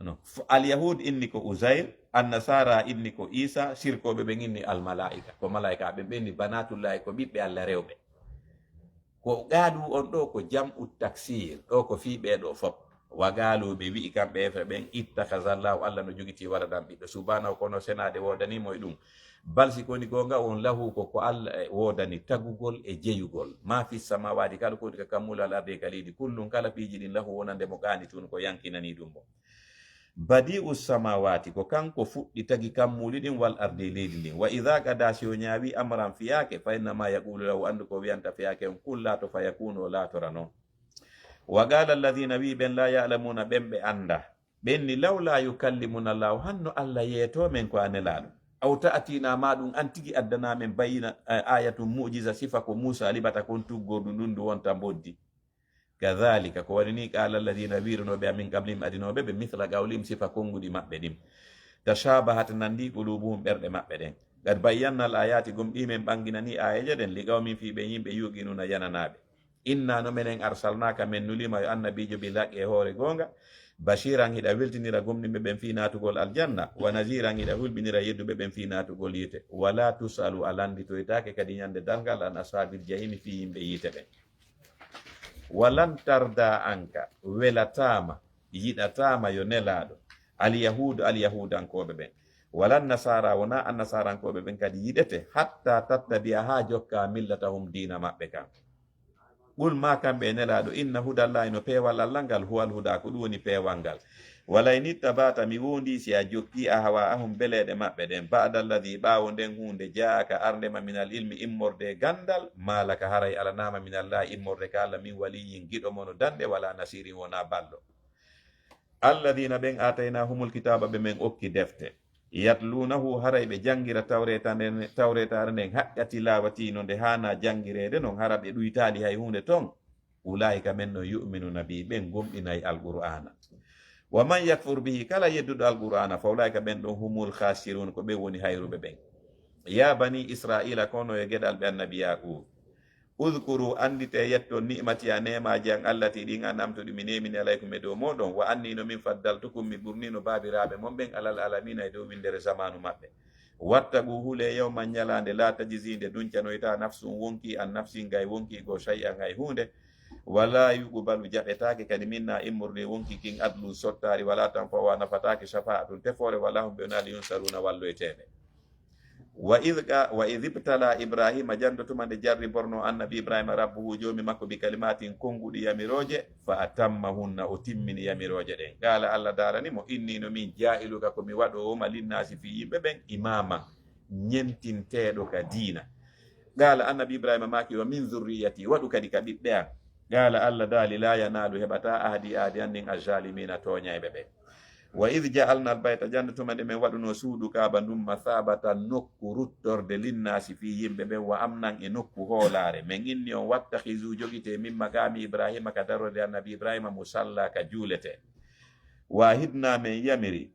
No, f-, alyahuud inni ko Uzayr, annasaara inni ko Iisa, shirkooɓe ɓen inni almalaa'ika, ko malaa'ika ɓen, ɓen inni banatullahi, ko ɓiɓɓe Allah rewɓe. Ko qaalu on ɗoo ko jam'u taksir, ɗoo ko fii ɓee ɗoo fof. Wa qaalu, ɓe wi'i kamɓe heeferɓe ɓen, ittakhaza Allahu, Allah no jogitii waladan ɓiɗɗo, subhanahu, kono senaade woodanii mo e ɗum. Bal si ko woni goonga on, lahu, ko, ko Allah, e, woodani tagugol e jeyugol. Ma fi samawaati, kala ko woni ka kammuuli, wal ardi, e ka leydi, kullun, kala piiji ɗin, lahu, wonande mo, qaanituun, ko yankinanii ɗum mo. Badi'u samawaati, ko kanko fuɗɗi tagi kammuuli ɗin, wal ardi, e leydi ndin. Wa idha qada, si o ñaawi, amran, fiyaake, fa innama yaqulu lahu, anndu ko wi'anta fiyaake on, kun, laato, fa yakunu, o laatora non. Wa qala alladhina, wi'i ɓen, la ya'lamuna, ɓen ɓe annda, ɓen ni, lawla yukallimuna Allahu, hanno Allah yeeto men ko a Nelaaɗo. Aw ta'tina, ma ɗum an tigi addana men bayyina, eh, ayatun, mu'jiza, sifa ko Muusa liɓata kon, tuggordu ndun ndu wonta mboddi. Kadhalika, ko wani ni, qala alladhina, wi'irnooɓe, min qablihim, adinooɓe ɓe, mithla qawlihim, sifa konguɗi maɓɓe ɗin. Tashabahat, nandi, qulubuhum, ɓerɗe maɓɓe ɗen. Qad bayyana al ayati, gom ɗi men ɓanginani aayeeje ɗen, li qawmin, fii ɓe yimɓe, yuqinuna, yananaaɓe. Inna, no menen, arsalnaka, men nuliima, yo annabiijo, bil haqqi, e hoore goonga, bashiran, hiɗa weltinira gomɗinɓe ɓen fii naatugol aljanna, wa naziran, hiɗa hulɓinira yedduɓe ɓen fii naatugol yiite. Wala tusalu, a landitoytaake kadi ñande darngal, an ashaabil jahimi, fii yimɓe yiite ɓen. Walan tarda anka, welataama, yiɗataama yo nelaaɗo. Alyahuudu, Alyahuudankooɓe ɓen. Wala Nasaara, wonaa Annasaarankoɓe ɓen kadi yiɗete, hatta tattabi'a, haa jokka millatahum, diina maɓɓe kan. Qul, ma kamɓe e nelaaɗo, inna hudallahi, no peewal Allah ngal, huwal huda, ko ɗum woni peewal ngal. Wala in ittaba'ta, mi wondi si a jokki, ahwa'ahum, beleeɗe maɓɓe ɗen, ba'da alladhi, ɓaawo nden huunde, ja'aka, arnde ma, minal ilmi, immorde e gandal, ma laka, haray alanaama, minallahi, immorde ka Allah, min waliyyin, giɗo mo no danɗe, wala nasirin, wonaa ballo. Alladina ɓen aataynahumul kitaaba ɓe men okki defte. Yatluunahu haray ɓe janngira tawreeta nden, tawreetaare nden haqqqa tilaawati no nde haana janngireede non hara ɓe ɗuytaali hay huunde ton. Ulaa'ika ɓen ɗon yu'minuuna bihi ɓen gomɗinay Alqur'aana. Wa man yakfur bihi kala yedduɗo Alqur'aana fa ulaa'ika ɓen ɗon humul khaasiruun ko ɓen woni hayruɓe ɓen. Ya bani Israa'iila kono e geɗal ɓe annabi Yaaquub. Udkuru, anndite, yetto, ni'mati, a neemaaji an, allati, ɗin, an'amtu, ɗi mi neemini, alaykum, e dow mooɗon, wa anni, no min, faddaltukum, mi ɓurnino baabiraaɓe mon ɓen, alal aalamiina, e dow winndere zamaanu maɓɓe. Wattaqu, hule, yawman, ñalaande, laa tajzi, nde duncanoyta, nafsun, wonkii, an nafsin, gay wonkii goo, shay'an, hay huunde, wa laa yuqbalu, jaɓetaake kadi, minna, immorde e wonkii kin, adlun, sottaari, wa laa tanfa'uha, nafataake, shafa'atun, tefoore, wa laa hum, ɓe wonaali, yunsaruuna, walloyteeɓe. Wa id qa-, wa id ibtala Ibrahima, janndo tuma nde jarriborno annabi Ibrahima, rabbuhu, joomi makko, bi kalimatin, konnguɗi, yamirooje, fa atammahunna, o timmini yamirooje ɗen. Qaala, Allah daalani mo, inni, no min, jaa'iluka, ko mi waɗoowo ma, linnaasi, fii yimɓe ɓen, imaaman, ñentinteeɗo ka diina. Qaala, annabi Ibrahima maaki, wa min zurriyati, waɗu kadi ka ɓiɓɓe an. Qaala, Allah daali, laa yanaalu, heɓataa, ahdi, ahdi an ndin, azzaalimiina, tooñayɓe ɓen. Wa id ja'alna albayta, janndo tuma nde men waɗuno suudu Kaaba ndun, masaabatan, nokku ruttorde, linnaasi, fii yimɓe ɓen, wa amnan, e nokku hoolaare. Men inni on, wattakhizu, jogitee, min maqaami Ibrahima, ka darorde annabi Ibrahima, musalla, ka juuletee. Wa ahidna, men yamiri,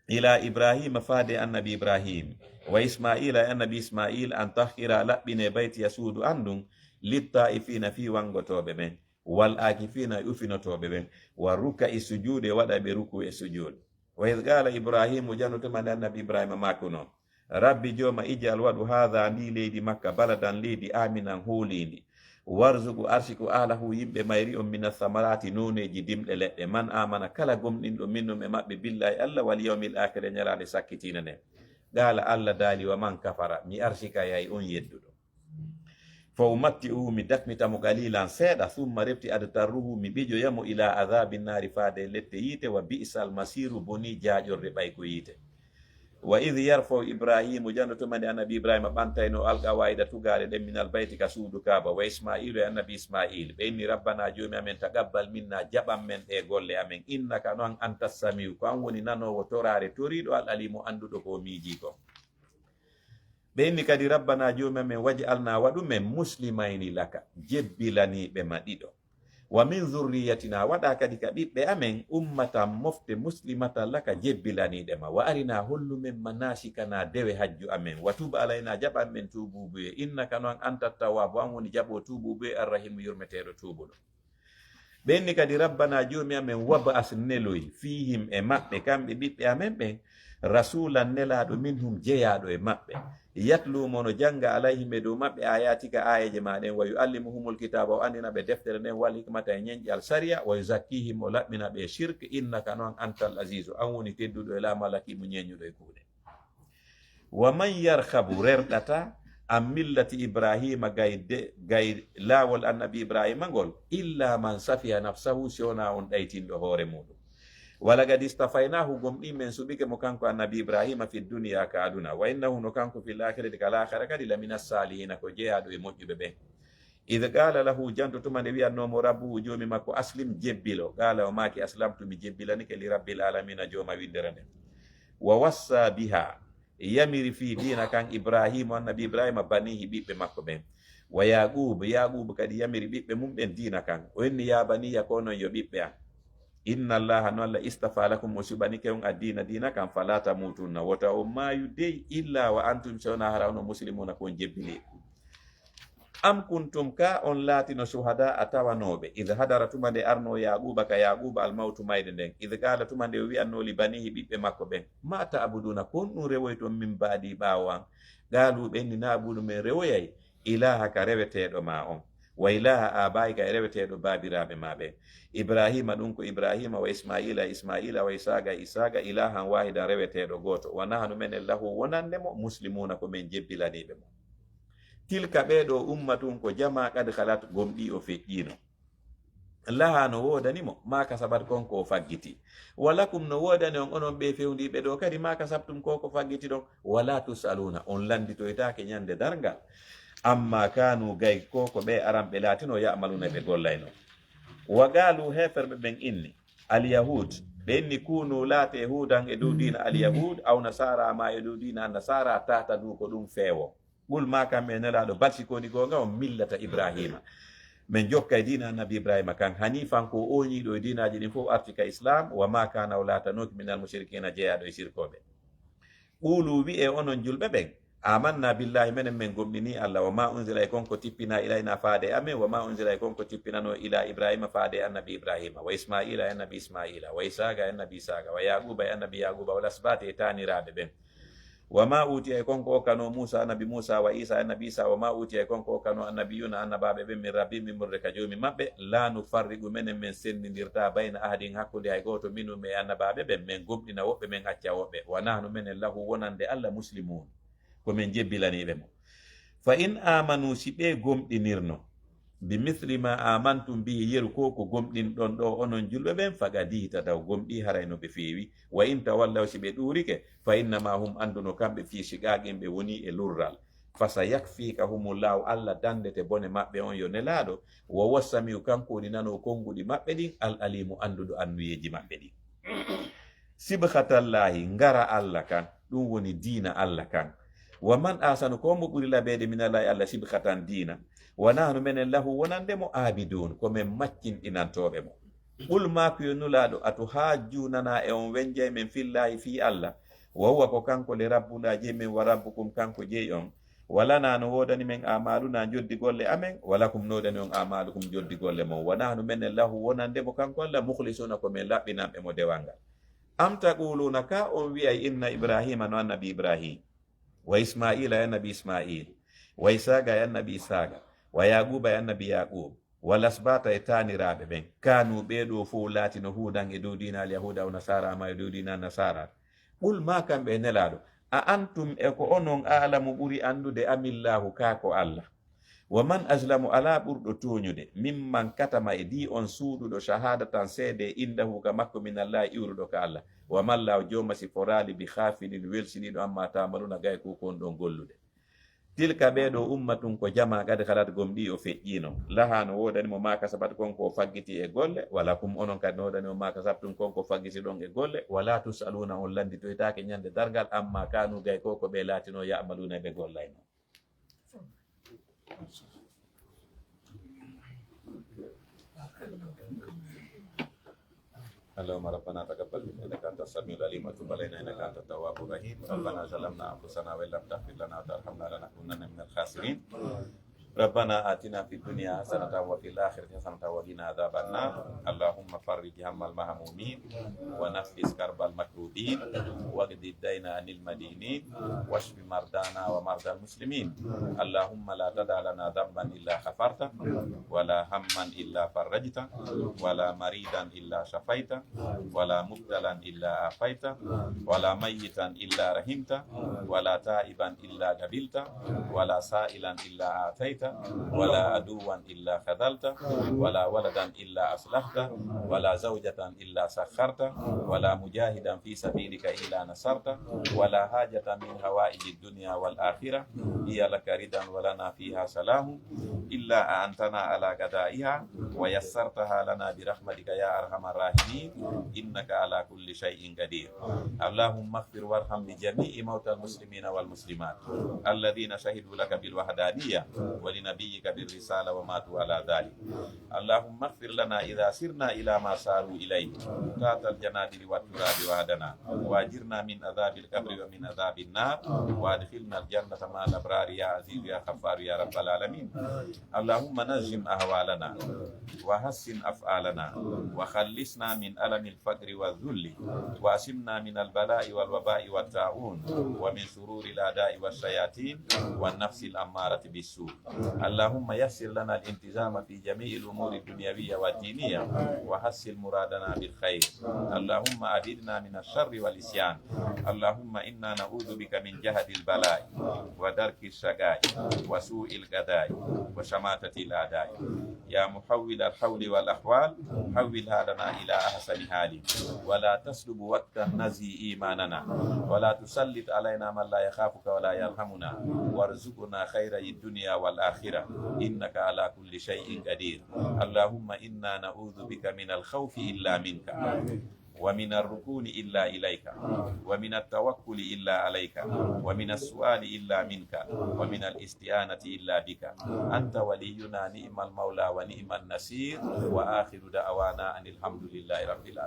ila Ibrahima, faade annabi Ibrahim, wa Ismaila, e annabi Ismail, an tahhira, laɓɓinee, baytiya, suudu an ndun, littaa'ifiina, fii wangotooɓe ɓen. Wal aakifina, e ufinotooɓe ɓen, wa rukka'i sujuud, e waɗayɓe rukuu e sujuud. Wa id qaala Ibrahimu, janno tuma nde annabi Ibrahima maakuno, rabbi jooma, ij'al, waɗu, haadha, ndi leydi Makka, baladan, leydi, aaminan, hooliindi, warzuqu, arsiku, ahlahu, yimɓe mayri on, mina thamaraati, nooneeji dimɗe leɗɗe, man aamana, kala gomɗinɗo, minhum, e maɓɓe, billahi, Allah, wal yawmil aakhiri, e ñalaande sakkitiinde nden. Qaala, Allah daali, wa man kafara, mi arsikayay on yedduɗo. Fa umatti'uhu, mi dakmita mo, qalilan, seeɗa, thumma, refti, adtarruhu, mi ɓijoya mo, ila adhabi nnaari, faade lette yiite, wa bi'sal masiiru, bonii jaaƴorde ɓay ko yiite. Wa idh yarfa'u Ibrahimu, janno tuma nde annabi Ibrahima ɓantayno, alqawaa'ida, tugaale ɗen, minal bayti, ka suudu Kaaba, wa Isma'ilu, e annabi Isma'il, ɓe inni, rabbana, joomi amen, taqabbal minna, jaɓan men ɗee golle amen, innaka, no an, antas sami'u, ko an woni nanoowo toraare toriiɗo, al alimu, annduɗo ko o miijii kon. Ɓe inni kadi, rabbana, joomi amen, waj'alna, waɗu men, muslimayni laka, jebbilaniiɓe ma ɗiɗo. Wa min zurriyatina, waɗa kadi ka ɓiɓɓe amen, ummatan, mofte, muslimatan laka, jebbilaniiɗe ma. Wa arina, hollu men, manasikana, dewe hajju amen. Wa tub alayna, jaɓan men tuubuubuye. Innaka, no an, anta tawwaabu, an woni jaɓo tuubuubuye, arrahimu, yurmeteeɗo tuubuɗo. Ɓe inni kadi, rabbana, joomi amen, wab'as, neloy, fiihim, e maɓɓe, kamɓe ɓiɓɓe amen ɓen, rasulan, nelaaɗo, minhum, jeyaaɗo e maɓɓe, yatlu, mo no jannga, alayhim, e dow maɓɓe, ayatika, aayeeje ma ɗen, wa yu'allimuhumul kitaaba, o anndina ɓe deftere nden, wal hikmata, e ñenƴal sariya, wa yuzakkihim, o laɓɓina ɓe shirk, innaka, no an, antal azizu, an woni tedduɗo e laamu, al hakiimu, ñeeñuɗo e kuuɗe. Wa man yarhabu, rerɗata, an millati Ibrahima, gay de, gay laawol annabi Ibrahima ngol, illa man safiha nafsahu, si wonaa on ɗaytinɗo hoore muuɗum. Wa laqad istafaynahu, gomɗii men suɓike mo kanko annabi Ibrahima, fi dunya, ka aduna, wa innahu, no kanko, fil akhirati, ka laakhara kadi, lamina salihiina, ko jeyaaɗo e moƴƴuɓe ɓen. Id qaala lahu, janto tuma nde wi'annoo mo rabbuhu, joomi makko, aslim, jebbilo. Qaala, o maaki, aslamtu, mi jebbilanike, li rabbil aalamiina, jooma winndere nden. Wa wassa biha, yamiri fii diina kan Ibrahiimu, annabi Ibrahiima, baniihi, ɓiɓɓe makko ɓen. Wa Yaaquubu, Yaaquubu kadi yamiri ɓiɓɓe mum ɓen diina kan. O inni, yaa baniyya, ko onon yo ɓiɓɓe an. Inna Allaha, no Alla, istafaa lakum, o suɓanike on, addiina, diina kan, falaa tamuutunna, wota on maayu dey, illaa wa antum, si wonaa hara onon muslimuuna, ko on jebbiliiɓe. Am kuntum, kaa on laatino, shuhadaa, tawanooɓe, id hadara, tuma nde arnoo Yaaquuba ka Yaaquuba, al mawtu, mayde nden, id qaala, tuma nde o wi'annoo, li baniihi, ɓiɓɓe makko ɓen, maa ta'buduuna, ko honɗum rewoyton, min ba'dii, ɓaawo an? Qaaluu, ɓe inni, na'budu, men rewoyay, ilaahaka, reweteeɗo maa on, Wa ilaha abaika, e reweteeɗo baabiraaɓe ma ɓen. Ibrahima, ɗum ko Ibrahima, wa Ismaila, Ismaila, wa Isaga, Isaga, ilahan wahidan, reweteeɗo gooto. Wa nahnu, menen, lahu, wonande mo, muslimuna, ko men jebbilaniiɓe mo. Tilka, ɓee ɗoo, ummatun, ko jamaa, qad khalat, gomɗii o feƴƴiino. Laha, no woodani mo, ma kasabat, kon ko o faggiti. Wa lakum, no woodani on, onon ɓee fewndiiɓe ɗoo kadi, ma kasabtum, ko ko faggiti ɗon. Wala tusaluna, on lannditoytaake ñande darngal. Amma kanu, gay ko ko ɓee aranɓe laatino, ya'maluna, ɓe gollayno. Wa qalu, heeferɓe ɓen inni, al yahud, ɓe inni, kunu, laate, hudan, e dow diina al yahud, aw nasara, ma e dow diina nasara, tahtadu, ko ɗum feewo. Qul, ma kamɓe, Nelaaɗo, bal, si ko woni goonga on, millata Ibrahima. Men jokka e diina Annabi Ibrahima kan, hanifan, ko ooñiiɗo e diinaaji ɗin fof, arti ka Islam, wa ma kana, o laatanooki, minal mushrikina, jeyaaɗo e sirkooɓe. Qulu, wi'e onon julɓe ɓen, amanna billahi, menen men gomɗini Allah, wa ma unzila, e kon ko tippina, ilayna, faade e amen, wa ma unzila, e kon ko tippinano, ila Ibrahima, faade e Annabi Ibrahima, wa Ismaila, e Annabi Ismaila, wa Isaga, e Annabi Isaga, wa Yaquba, e Annabi Yaquba, wal asbati, e taaniraaɓe ɓen. Wa ma utiya, e kon ko okkano Musa, Annabi Musa, wa Isa, Annabi Isa, wa ma utiya, e kon ko okkano annabiyuna, annabaaɓe ɓen, min rabbi, min murde ka Joomi maɓɓe. La nufarriqu, menen men senndindirta, bayna ahadin, hakkunde hay gooto, minhum, e annabaaɓe ɓen, men gomɗina woɓɓe, men acca woɓɓe. Wa nahnu, menen, lahu, wonande Allah, muslimun, ko men jebbilaniiɓe mo. Fa in amanu, si ɓe gomɗinirno, bi misli ma amantum bihi, yeru ko ko gomɗinɗon ɗo onon julɓe ɓen, faqad ihtadaw, gomɗi, haray no ɓe feewi. Wa in tawallaw, si ɓe ɗuurike, fa innama hum, anndu no kamɓe, fi shiqaqin, ɓe woni e lurral. Fa sayakfikahumullahu, Allah dandete bone maɓɓe on, yo Nelaaɗo. Wa huwa samiu, kanko woni nano konnguɗi maɓɓe ɗin, al alimu, annduɗo annuyeeji maɓɓe ɗin. Sibghatallahi, ngara Allah kan, ɗum woni diina Allah kan. Wa man ahsanu, ko mo ɓuri labeede, minallahi, Allah, sibghatan, diina. Wa nahnu, menen, lahu, wonande mo, abidun, ko men maccinɗinantooɓe mo. Qul, maaku yo Nulaaɗo, atuhajjunana, e on wenjay men, fillahi, fii Allah. Wa huwa, ko kanko le, rabbuna, jey men, wa rabbukum, kanko jey on. Wa lana, no woodani men, amaluna, joddi golle amen, wa lakum, no woodani on, amalukum, joddi golle mon. Wa nahnu, menen, lahu, wonande mo, kanko Allah, mukhlisuna, ko men laɓɓinanɓe mo dewal ngal. Am taquluna, ka on wi'ay, inna Ibrahima, no Annabi Ibrahim, wa Ismaila, e Annabi Ismail, wa Isaqa, e Annabi Isaqa, wa Yaquba, e Annabi Yaqub, wal asbata, e taaniraaɓe ɓen, kanu, ɓee ɗoo fow laatino, hudan, e dow diina al yahuda aw nasara, ma e dow diina nasara. Qul, ma kamɓe, e Nelaaɗo, a antum, e ko onon, a'lamu, ɓuri anndude, amillahu, kaa ko Allah? Wa man azlamu, alaa ɓurɗo tooñude, mimman katama, e dii on suuɗuɗo, shahadatan, seede, indahu, ka makko, minallahi, iwruɗo ka Allah. Wa mallahu, jooma si foraali, bi ghafilin, welsiniiɗo, amma ta'maluna, gay ko kon ɗon gollude. Tilka, ɓee ɗoo, ummatun, ko jamaa, qad khalat, gomɗii o feƴƴiino. Laha, no woodani mo, ma kasabat, kon ko faggiti e golle, wa lakum, onon kadi no woodani on, ma kasabtum, kon ko faggitiɗon e golle, wala tusaluna, on lannditoytaake ñande darngal, amma kanu, gay ko ko ɓe laatino, ya'maluna, ɓe gollayno. اللهم ربنا تقبل منا إنك أنت السميع العليم وتب علينا إنك أنت التواب الرحيم. ربنا ظلمنا أنفسنا وإن لم تغفر لنا وترحمنا لنكونن من الخاسرين. ربنا آتنا في الدنيا حسنة وفي الآخرة حسنة وقنا عذاب النار. اللهم فرج هم المهمومين ونفس كرب المكروبين واقض الدين عن المدينين واشف مرضانا ومرضى المسلمين. اللهم لا تدع لنا ذنبا إلا غفرته ولا هما إلا فرجته ولا مريضا إلا شفيته ولا مبتلا إلا عافيته ولا ميتا إلا رحمته ولا تائبا إلا قبلته ولا سائلا إلا أعطيته ولا عدوا إلا خذلته ولا ولدا إلا أصلحته ولا زوجة إلا سخرته ولا مجاهدا في سبيلك إلا نصرته ولا حاجة من حوائج الدنيا والآخرة هي لك رضا ولنا فيها صلاح إلا أعنتنا على قضائها ويسرتها لنا برحمتك يا أرحم الراحمين إنك على كل شيء قدير. اللهم اغفر وارحم لجميع موتى المسلمين والمسلمات الذين شهدوا لك بالوحدانية ولنبيك بالرسالة وماتوا على ذلك. اللهم اغفر لنا إذا سرنا إلى ما ساروا إليه تحت الجنادل والتراب وحدنا وأجرنا من عذاب القبر ومن عذاب النار وأدخلنا الجنة مع الأبرار يا عزيز يا غفار يا رب العالمين. اللهم نظم أحوالنا وحسن أفعالنا وخلصنا من ألم الفقر والذل وعصمنا من البلاء والوباء والطاعون ومن شرور الأعداء والشياطين والنفس الأمارة بالسوء. اللهم يسر لنا الالتزام في جميع الأمور الدنيوية والدينية، وحصل مرادنا بالخير. اللهم أبعدنا من الشر والعصيان. اللهم إنا نعوذ بك من جهد البلاء، ودرك الشقاء، وسوء القضاء، وشماتة الأعداء. يا محول الحول والأحوال، حولها لنا إلى أحسن حال، ولا تسلب وقتا نزهي إيماننا، ولا تسلط علينا من لا يخافك ولا يرحمنا، وارزقنا خيري الدنيا والآخرة، إنك على كل شيء قدير. اللهم إنا نعوذ بك من الخوف إلا منك، ومن الركون إلا إليك، ومن التوكل إلا عليك، ومن السؤال إلا منك، ومن الاستعانة إلا بك. أنت ولينا نعم المولى ونعم النصير، وآخر دعوانا أن الحمد لله رب العالمين.